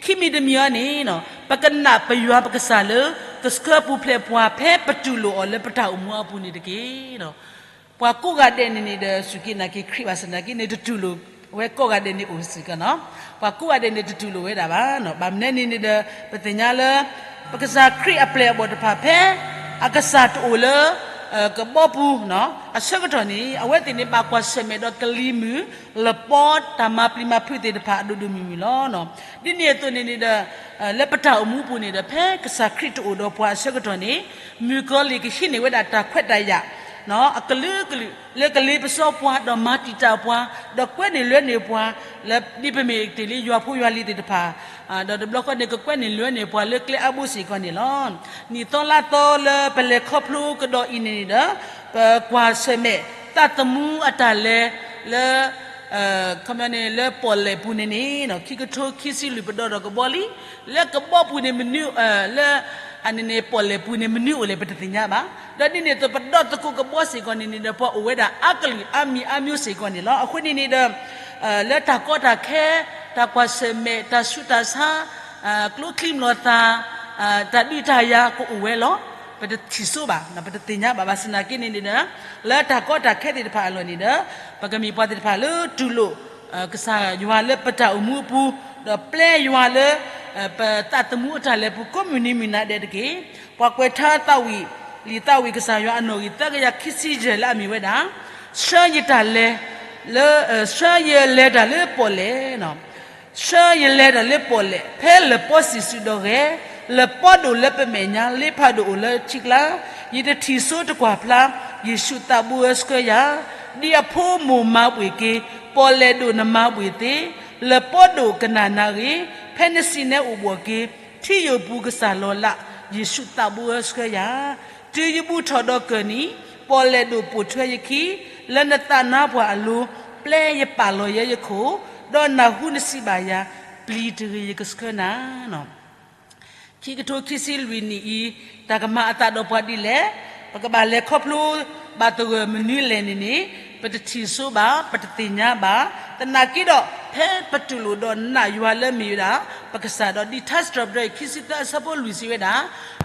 ခံမံၤတမံၤအံၤန့ၣ် ပကနၣ်ပယွၤပကစၢ်လၢ ကဆှၢပူၤဖျဲးပှၤဖဲပတူၢ်လိာ်အီၤလၢပတၢ်အိၣ်မူအပူၤန့ၣ်တက့ၢ်. ပှၤကိးဂၤဒဲးန့ၣ်န့ၣ်ဒီး စူၢ်က့ၤနာ်က့ၤခရံာ်ဘၣ်ဆၣ်သနာ်က့န့ၣ် တတူၢ်လိာ်ဝဲကိးဂၤဒဲးန့ၣ်အိၣ်စ့ၢ်ကီးနီၤ. ပှၤကိးဂၤဒဲးန့ၣ် တတူၢ်လိာ်ဝဲဒၣ်ဘၣ်. ဘၣ်မနုၤန့ၣ်န့ၣ်ဒီး ပသ့ၣ်ညါလၢ ပကစၢ်ခရံာ်အပျဲၢ်အဘီၣ်တဖၣ်ဖဲ အကစၢ်တအိၣ်လၢ ကဘီပူၤ အဆၢကတီၢ်န့ၣ် အဝဲသ့ၣ်န့ၣ်ဘၣ်ကွၢ်ဆၢၣ်မဲာ်ဒီးကလံၤမုၢ် လပီ တၢ်မၤပျံၤမၤဖုးသ့ၣ်တဖၣ်အဒိၣ်ဒိၣ်မုၢ်မုၢ်လီၤ. ဒ်န့ၣ်အသိးန့ၣ်န့ၣ်ဒီး လၢပတၢ်အိၣ်မူပူၤန့ၣ်ဒီး ဖဲကစၢ်ခရံာ်တအိၣ်ဒီးပှၤအဆၢကတီၢ်န့ၣ် မုၣ်ကီၤလံၢ်ကဟံးန့ၢ်ဝဲဒၣ်တၢ်ခွဲးတၢ်ယာ် အကလုာ်ကလုာ် လၢကလ့ပစီပှၤ ဒီးမၤတံာ်တာ်ပှၤ ဒီးကွဲန့ၢ်လွဲန့ၢ်ပှၤ လၢဒ်ပမ့ၢ်တ့ၢ်လံယွၤဖိယွၤလံၤသ့ၣ်တဖၣ် ဒီးတဘျီဃီန့ၣ် ကကွဲန့ၢ်လွဲန့ၢ်ပှၤလၢကျဲအါဘိစ့ၢ်ကီးန့ၣ်လီၤ. နံၣ်သီလါသီလၢပလဲၤခီဖျိကဒီးအံၤန့ၣ်န့ၣ်ဒီး ပကွၢ်ဆၢၣ်မဲာ်သးသမူအတၢ်လဲၤလၢ ခီပညီန့ၣ် လၢပီၣ်လဲၣ်ပူၤန့ၣ်န့ၣ် ခံကထိခံဆံလွံၢ်ပဒီဒီးကဘီလံ, လၢကဘီပူၤန့ၣ်မနုၤ လၢ အန့ၣ်န့ၣ် ပီၣ်လဲၣ်ပူၤန့ၣ် မနုၤအိၣ်လဲၣ် ပတသ့ၣ်ညါဘၣ်. ဒီးဒ်န့ၣ်အသိး ပဒီသကိးကဘီစ့ၢ်ကီးန့ၣ်န့ၣ်ဒီး ပှၤအိၣ်ဝဲဒၣ်အါကလုာ်အါမံၤအါမျိုးစ့ၢ်ကီးန့ၣ်လီၤ. အဃိန့ၣ်န့ၣ်ဒီး လၢတၢ်ကီတၢ်ခဲ တၢ်ကွၢ်ဆၢၣ်မဲာ် တၢ်ဆူးတၢ်ဆါ ကျိချံမျိာ်သၣ် တၢ်ဒုးတၢ်ယၤကအိၣ်ဝဲလီၤ. ပတထံၣ်စိဘၣ် ပတသ့ၣ်ညါဘၣ်. ဘၣ်ဆၣ်သနာ်က့န့ၣ်န့ၣ်ဒီး လၢတၢ်ကီတၢ်ခဲသ့ၣ်တဖၣ်အလီၢ်န့ၣ်ဒီး ပကမ့ၢ်ပှၤသ့ၣ်တဖၣ်လၢတူၢ်လိာ် ကစၢ်ယွၤလၢပတၢ်အိၣ်မူအပူၤ, ဒီးပျဲယွၤလၢ ပသးသမူအတၢ်လဲၤပူၤ ကိးမုၢ်နံၤမုၢ်နၤဒဲးတက့ၢ်. ပှၤကွဲးထါသးဝံၣ် လံာ်သးဝံၣ်ကစၢ်ယွၤအနီၣ်ဂံၢ်သၢကယၤခံဆံယဲၢ်လၢအမ့ၢ်ဝဲဒၣ် ဆှၢယတၢ်လဲၤ လၢ ဆှၢယလဲၤတၢ်လၢပီၣ်လဲၣ် ဆှၢယလဲၤတၢ်လၢပီၣ်လဲၣ် ဖဲလပီစံၣ်စုဒီးဂဲၤ, လပီဒိၣ်လၢပမဲာ်ညါ လ့ဖးဒိၣ်အိၣ်လၢထံကျါ, ယတထံၣ်စိတကွၢ်ဖျါ ယ့ၣ်ၡူးသးဘိအၢဆှၢယၤ, ဒ်အဖိမိၢ်မၤဘှ့ၣ်က့ၤ, ပီၣ်လဲၣ်ဒိၣ်နမၤဘှ့ၣ်သ့, လပီဒိၣ်ကနၣ်နၤဂ့ၤ, ဖဲနစံးနဲအိၣ်ဘှီၣ်က့ၤ, ထံယိာ်ပူၤကစၢ်လီၤလး, ယ့ၣ်ၡူးသးဘိအၢဆှၢယၤ, တုၤယဘူၣ်ထီၣ်ဒီးကၢၢ်နံၤ, ပီၣ်လဲၣ်ဒိၣ်ပိာ်ထွဲယခံ, လၢနသးနါပှၢ်အလိၤ, ပျဲယပာ်လီၤယဲယခိၣ်, ဒီးနၢ်ဟူနစံးဘၣ်ယၤ, ပျံၤတဂ့ၤယကဆှၢနၤ. ခံကထိခံဆံလွံၢ်နံၣ်အံၤ တၢ်ကမၤအသးဒီးပှၤဒ်လဲၣ်, ပကဘၣ်လဲၤခီဖျိဘၣ်သဂၢၢ်မနုၤလဲၣ်န့ၣ်န့ၣ် ပတထံၣ်စိဘၣ်, ပတသ့ၣ်ညါဘၣ်. သနာ်က့ဒီး ဖဲပတူၢ်လိာ်ဒီးနာ်ယွၤလၢမ့ၢ်ဝဲဒၣ် ပကစၢ်ဒီး ဒ်ထါစံးထီၣ်ပတြၢၤအံၤ ခံဆံသၢအဆၢဖိလွံၢ်စံးဝဲဒၣ်,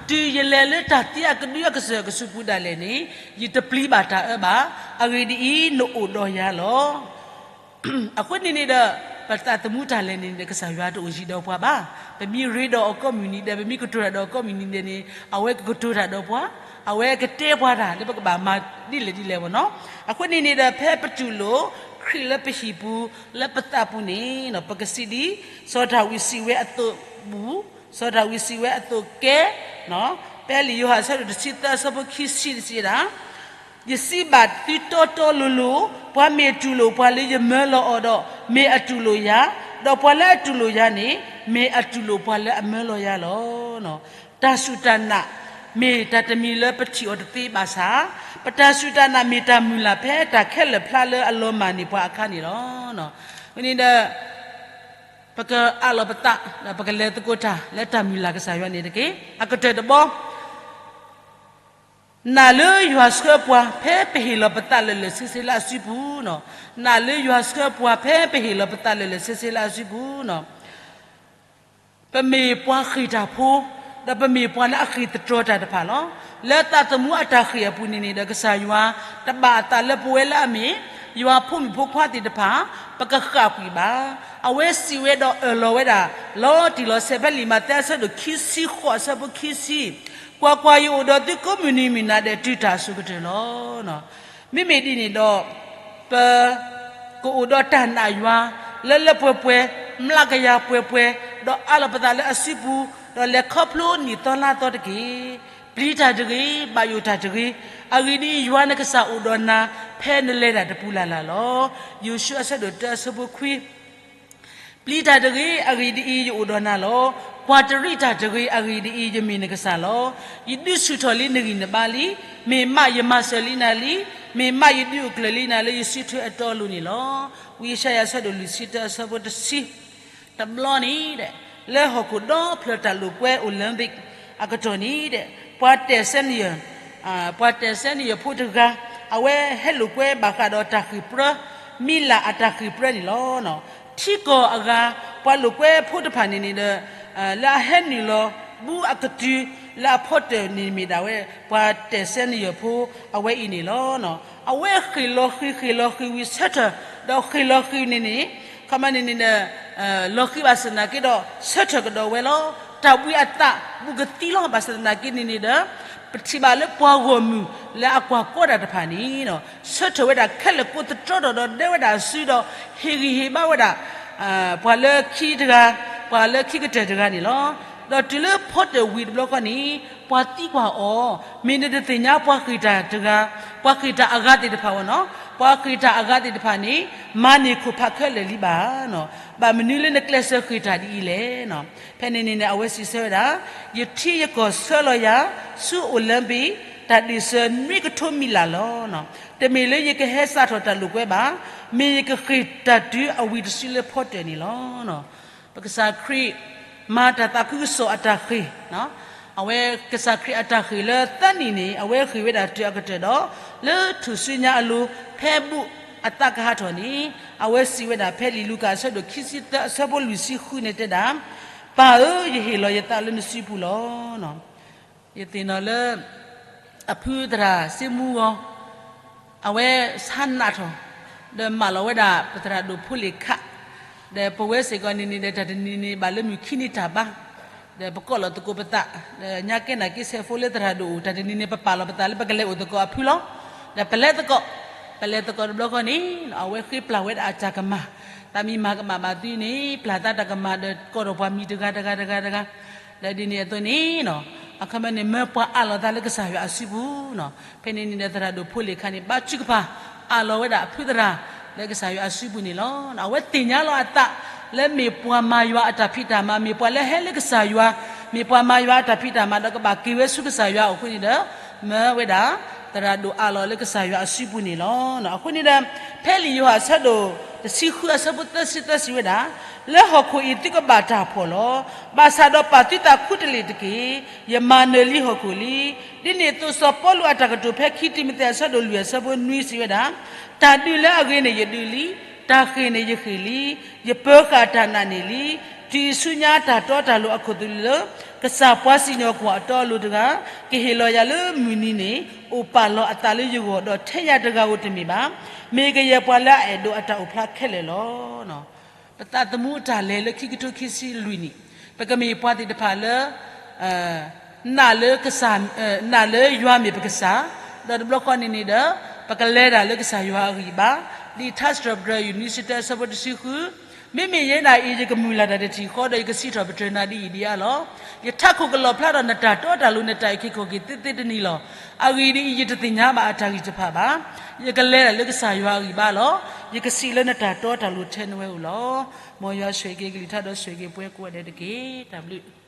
တုၤယလဲၤလၢတၢ်သံအကဒုအကစၢၢ်ကဆူးပူၤဒၣ်လဲာ်န့ၣ် ယတပျံၤဘၣ်တၢ်အၢဘၣ်. အဂ့ၢ်ဒ်အံၤ, နအိၣ်ဒီးယၤလီၤ. အဃိန့ၣ်န့ၣ်ဒီး ပသးသမူတၢ်လဲၤန့ၣ်န့ၣ် ကစၢ်ယွၤတအိၣ်ယံၤဒီးပှၤဘၣ်. ပမ့ၢ်ရ့ဒီးအီၤကိးမုၢ်နံၤဒဲး, ပမ့ၢ်ကတိၤတၢ်ဒီးအီၤကိးမုၢ်နံၤဒဲးန့ၣ် အဝဲကကတိၤတၢ်ဒီးပှၤ, အဝဲကတဲပှၤတၢ်လၢပကဘၣ်မၤဒ်လဲၣ်ဒ်လဲၣ်ဘၣ်နီၤ. အဃိန့ၣ်န့ၣ်ဒီး ဖဲပတူၢ်လိာ် ခရံာ်လၢပဟံၣ်ပူၤ လၢပသးပူၤန့ၣ် ပကစံးဒ် စီၤဒၤဝံးစံးဝဲအသိးပူၤ, စီၤဒၤဝံးစံးဝဲအသိးကဲ, ဖဲလံာ်ယိၤဟၣ်အဆၢဒိၣ်တဆံသၢအဆၢဖိခံဆံတဆံဒၣ် ယစံးဘၣ်သုတီတီလိၤလိၤ, ပှၤမ့ၢ်တူၢ်လိာ်ပှၤလၢယမၢလီၤအီၤဒီး မ့ၢ်အတူၢ်လိာ်ယၤ, ဒီးပှၤလၢအတူၢ်လိာ်ယၤန့ၣ် မ့ၢ်အတူၢ်လိာ်ပှၤလၢအမၢလီၤယၤလီၤ. တၢ်စူၢ်တၢ်နာ် မ့ၢ်တၢ်တမံၤလၢပထံၣ်အီၤတသ့ဘၣ်ဆၣ်, ပတၢ်စူၢ်တၢ်နာ်မ့ၢ်တၢ်မုၢ်လၢ်ဖဲတၢ်ခဲလၢာ်ဖျါလၢအလီၤမၢ်န့ၢ်ပှၤအခါန့ၣ်လီၤ. ဝဲန့ၣ်ဒီး ပကအးလီၤပသး ဒီးပကလဲၤသကိးတၢ်လၢတၢ်မုၢ်လၢ်ကစၢ်ယွၤန့ၣ်တက့ၢ်. အကတၢၢ်တဘီ နာ်လၢယွၤဆှၢပှၤ ဖဲပဟ့ၣ်လီၤပသးလၢာ်လၢာ်ဆ့ဆ့လၢအစုပူၤန့ၣ်. နာ်လၢယွၤဆှၢပှၤ ဖဲပဟ့ၣ်လီၤပသးလၢာ်လၢာ်ဆ့ဆ့လၢအစုပူၤန့ၣ်. ပမ့ၢ်ပှၤဃ့ၢ်တၢ်ဖိ, ဒီးပမ့ၢ်ပှၤလၢအဃ့ၢ်သတြီၤတၢ်တဖၣ်လီၤ. လၢသးသမူအတၢ်ဃ့ၢ်အပူၤန့ၣ်န့ၣ်ဒီး ကစၢ်ယွၤတဘၣ်အသးလၢပဝဲလၢအမ့ၢ် ယွၤဖိမုၣ်ဖိခွါသ့ၣ်တဖၣ် ပကဃၣ်ကွံာ်ဘၣ်. အဝဲစံးဝဲဒီးအၢၣ်လီၤဝဲဒၣ် လီၤတံၢ်လီၤဆဲး ဖဲလံာ်မးသဲအဆၢဒိၣ်ခံဆံဃိး အဆၢဖိခံဆံ, ကွၢ်ကွၢ်, ယအိၣ်ဒီးသုကိးမုၢ်နံၤမုၢ်နၤဒဲးတုၤတၢ်အစိၤကတၢၢ်လီၤ. မ့မ့ၢ်ဒ်န့ၣ်ဒီး ပ ကအိၣ်ဒီးတၢ်နာ်ယွၤ လၢလၢပှဲၤပှဲၤ, မျးကယၤပှဲၤပှဲၤ, ဒီးအးလီၤပသးလၢအစုပူၤ, ဒီးလဲၤခီဖျိနံၣ်သီလါသီတက့ၢ်. ပျံၤတၢ်တဂ့ၤ, ဘၣ်ယိၣ်တၢ်တဂ့ၤ, အဂ့ၢ်ဒ်အံၤ, ယွၤနကစၢ်အိၣ်ဒီးနၤ ဖဲနလဲၤတၢ်တပူၤလၢ်လၢ်လီၤ. ယိၤၡူ အဆၢဒိၣ်တၢ အဆၢဖိခွံ ပျံၤတၢ်တဂ့ၤ, အဂ့ၢ်ဒ်အံၤ, ယအိၣ်ဒီးနၤလီၤ. ကွၢ်တရံးတၢ်တဂ့ၤ, အဂ့ၢ်ဒ်အံၤ, ယမ့ၢ်နကစၢ်လီၤ. ယဒုးဆူၣ်ထီၣ်လံနဂံၢ်နဘါလံ. မ့ၢ်မးယမၤစၢၤလံနၤလံ. မ့ၢ်မးယဒုးအိၣ်ကျၢၤလံနၤလၢယစုထွဲအတီအလိၤန့ၣ်လီၤ. ဝံယၡါယၤ အဆၢဒိၣ်လွံၢ်ဆံတၢ အဆၢဖိတဆံ တဘျီန့ၣ်ဒီး လၢဟီၣ်ခိၣ်ဒီဖျၢၣ်တၢ်လိာ်ကွဲ Olympic အကတီၢ်န့ၣ်ဒီး ပှၤတဲာ်စဲနယၢၢ် ပှၤတဲာ်စဲနယၢၢ်ဖိတဂၤ အဝဲဟဲလိာ်ကွဲဘၣ်ဃးဒီးတၢ်ဃ့ၢ်ပြၢ မံလၢ်အတၢ်ဃ့ၢ်ပြၢန့ၣ်လီၤ. ထံကီၢ်အဂၤ ပှၤလိာ်ကွဲဖိတဖၣ်န့ၣ်န့ၣ်ဒီး လၢအဟဲနုာ်လီၤ ဘူးအကတုၤ လၢအဖီတၢၣ်န့ၣ်မ့ၢ်ဒၣ်ဝဲ ပှၤတဲာ်စဲနယၢၢ်ဖိအဝဲအံၤန့ၣ်လီၤ. အဝဲဃ့ၢ်လီၤဃံၤ ဃ့ၢ်လီၤဃံၤဝံၤဆၢထၢၣ် ဒီးဃ့ၢ်လီၤဃံၤန့ၣ်န့ၣ် ခီမ့ၢ်န့ၣ်န့ၣ်ဒီး လီၤဃံၤဘၣ်ဆၣ်သနာ်က့ဒီး ဆၢထၢၣ်ကဒီးဝဲလီၤ. တၢ်ဘှံးအသးဘူးကသံလီၤ. ဘၣ်ဆၣ်သနာ်က့န့ၣ်န့ၣ်ဒီး ပထံၣ်ဘၣ်လၢပှၤဂီၢ်မုၢ်လၢအကွၢ်ကီတၢ်တဖၣ်န့ၣ် ဆၢထၢၣ်ဝဲဒၣ်ခဲလၢာ် ကိးသတြီထီၣ်ဒီးဒဲဝဲဒၣ်အစုဒီး ဟ့ၣ်ဂံၢ်ဟ့ၣ်ဘါဝဲဒၣ် ပှၤလၢခံတဂၤ ပှၤလၢခံကတၢၢ်တဂၤန့ၣ်လီၤ. ဒီးတုၤလၢဖီတၢၣ်ဝံၤတဘျီဃီန့ၣ် ပှၤသံကွၢ်အီၤ, မ့ၢ်နတသ့ၣ်ညါပှၤဃ့ၢ်တၢ်တဂၤ ပှၤဃ့ၢ်တၢ်အဂၤသ့ၣ်တဖၣ်ဝဲန့ၣ်, ပှၤဃ့ၢ်တၢ်အဂၤသ့ၣ်တဖၣ်န့ၣ် မၤန့ၢ်ခိၣ်ဖးခဲလၢာ်လံဘၣ်. ဘၣ်မနုၤလၢနကျဲးစၢးဃ့ၢ်တၢ်ဒ်အံၤလဲၣ်. ဖဲန့ၣ်န့ၣ်န့ၣ် အဝဲစံးဆၢဝဲဒၣ်, ယထံယကီၢ်ဆှၢလီၤယၤ ဆူအိၣ်လၢဘ့ၣ် တၢ်ဒ့ၣ်စၢၤနွံကထိမံလၢ်လီၤ. တမ့ၢ်လၢယကဟဲစးထီၣ်တၢ်လိာ်ကွဲဘၣ်. မ့ၢ်ယကဃ့ၢ်တၢ်တုၤအဝံၤတစုလၢဖီတၢၣ်န့ၣ်လီၤ. ပကစၢ်ခရံာ် မၤတၢ်သးခုကစီၣ်အတၢ်ဃ့ၢ်, အဝဲကစၢ်ခရံာ်အတၢ်ဃ့ၢ်လၢသၢနံၣ်န့ၣ် အဝဲဃ့ၢ်ဝဲဒၣ်တုၤအကတၢၢ်ဒီး လၢထူၣ်စုညါအလိၤ ဖဲဘူးအသးကဟးထီၣ်န့ၣ် အဝဲစံးဝဲဒၣ်ဖဲလံာ်လူၤကၣ်အဆၢဒိၣ်ခံဆံသၢ အဆၢဖိလွံၢ်ဆံဃုန့ၣ်တဲဒၣ်, ပၢ်ဧၢ, ယဟ့ၣ်လီၤယသးလၢနစုပူၤလီၤ. ယသ့ၣ်နီၣ်လၢ အဖုသရၣ်စ့မူဂီၤ အဝဲဆါနးထီၣ် ဒီးမၢလီၤဝဲဒၣ်ပသရၣ်ဒိၣ်ဖိလ့ၣ်ခး, ဒီးပဝဲစ့ၢ်ကီးန့ၣ်န့ၣ်ဒီး တၢ်တနံၤန့ၣ် ဘၣ်လၢမုၢ်ခံနံၤတၢ်ဘါ, ဒီးပကိးလီၤသကိးပသး, ဒီးညါကဲနၢ်က့ ဆဲးဖိလၢသရၣ်ဒိၣ်အိၣ် တၢ်တနံၤန့ၣ် ပပာ်လီၤပသးလၢပကလဲၤအိၣ်သကိးအဖုလီၤ. ဒီးပလဲၤသကိး, ပလဲၤသကိးတဘျီဃီန့ၣ် အဝဲဃ့ပျၢ်ဝဲဒၣ်အတၢ်ကမၣ်, သးမံမၤကမၣ်ဘၣ်သုန့ၣ် ပျၢ်သးတၢ်ကမၣ်ဒီးကိးထီၣ်ပှၤမံၤတဂၤတဂၤတဂၤတဂၤ ဒီးဒ်န့ၣ်အသိးန့ၣ် အခီပညီန့ၣ် မၢပှၤအးလီၤသးလၢကစၢ်ယွၤအစုပူၤန့ၣ်, ဖဲန့ၣ်န့ၣ်ဒီးသရၣ်ဒိၣ်ဖိလ့ၣ်ခးန့ၣ် ဘါထုကဖၣ် အးလီၤဝဲဒၣ်အဖုသရၣ် လၢကစၢ်ယွၤအစုပူၤန့ၣ်လီၤ. အဝဲသ့ၣ်ညါလီၤအသး လၢမ့ၢ်ပှၤမၤယွၤအတၢ်ဖံးတၢ်မၤ, မ့ၢ်ပှၤလၢဟဲလၢကစၢ်ယွၤ, မ့ၢ်ပှၤမၤယွၤအတၢ်ဖံးတၢ်မၤဒီးကဘၣ်က့ၤဝဲဆူကစၢ်ယွၤအဃိန့ၣ်ဒီး မၢဝဲဒၣ် သရၣ်ဒိၣ်အးလီၤလၢကစၢ်ယွၤအစုပူၤန့ၣ်လီၤ. အဃိန့ၣ်ဒီး ဖဲလံာ်ယိၤဟၣ်အဆၢဒိၣ်တဆံဃု အဆၢဖိသၢဆံသၢစံးဝဲဒၣ်, လၢဟီၣ်ခိၣ်အံၤသုကဘၣ်တၢ်ဖှီၣ်လီၤ. ဘၣ်ဆၣ်ဒီးပာ်သုသးခူတလ့ၢ်တက့ၢ်. ယမၤနၢၤလံဟီၣ်ခိၣ်လံ. ဒ်န့ၣ်အသိးစီၤပီလူးအတၢ်ကတိၤဖဲခံတံၤမသ့းအဆၢဒိၣ်လွံၢ်အဆၢဖိနွံစံးဝဲဒၣ်, တၢ်ဒုးလၢအဂ့ၤန့ၣ်ယဒုးလံ, တၢ်ဃ့ၢ်န့ၣ်ယဃ့ၢ်လံ, ယပၢၤဃာ်တၢ်နာ်န့ၢ်လံ. တုၤဆူညါတၢ်တီတၢ်လိၤအခိၣ်သလုးလၢ ကစၢ်ပှၤစံၣ်ညီၣ်ကွီၢ်အတီအလိၤတဂၤ ကဟ့ၣ်လီၤယၤလၢမုၢ်နံၤန့ၣ် အိၣ်ပာ်လီၤအသးလၢယဂီၢ်ဒီးထဲယၤတဂၤဧိၤတမ့ၢ်ဘၣ်. မ့ၢ်ကယဲၢ်ပှၤလၢအအဲၣ်ဒိးအတၢ်အိၣ်ဖျါခဲလၢာ်လီၤ. ပသးသမူတၢ်လဲၤလၢခံကထိခံဆံလွံၢ်နံၣ်, ပကမ့ၢ်ပှၤသ့ၣ်တဖၣ်လၢ နာ်လၢကစၢ်, နာ်လၢယွၤမ့ၢ်ပကစၢ်, ဒီးတဘျီဃီန့ၣ်န့ၣ်ဒီး ပကလဲၤတၢ်လၢကစၢ်ယွၤအဂံၢ်ဘါ, ဒ်ထါစံးထီၣ်ပတြၢၤ ယူၢ်နွံဆံတၢ အဆၢဖိတဆံဃု, မ့မ့ၢ်ယဲဒၣ်အံၤ ယကမုၢ်လၢ်တၢ်တထံၣ်ဃီဒီး ယကစံးထီၣ်ပတြၢၤနၤဒ်အံၤဒ်အါလီၤ. ယထးခိၣ်ကလီၣ်ဖျါထီၣ်နတၢ်တီတၢ်လိၤ နတၢ်အုၣ်က့ၤခီၣ်က့ၤသ့သ့တနံၤလီၤ. အဂ့ၢ်ဒ်အံၤ, ယတသ့ၣ်ညါဘၣ်အတၢ်ဂံၢ်တဖၣ်ဘၣ်. ယကလဲၤတၢ်လၢကစၢ်ယွၤအဂံၢ်ဘါလီၤ. ယကစံးလၢနတၢ်တီတၢ်လိၤထဲနဝဲအိၣ်လီၤ. မ်ယွၤဆိၣ်ဂ့ၤက့ၤကလုၢ်ကထါဒီးဆိၣ်ဂ့ၤက့ၤပှၤကိးဂၤဒဲးတက့ၢ်. တၢ်ဘျုး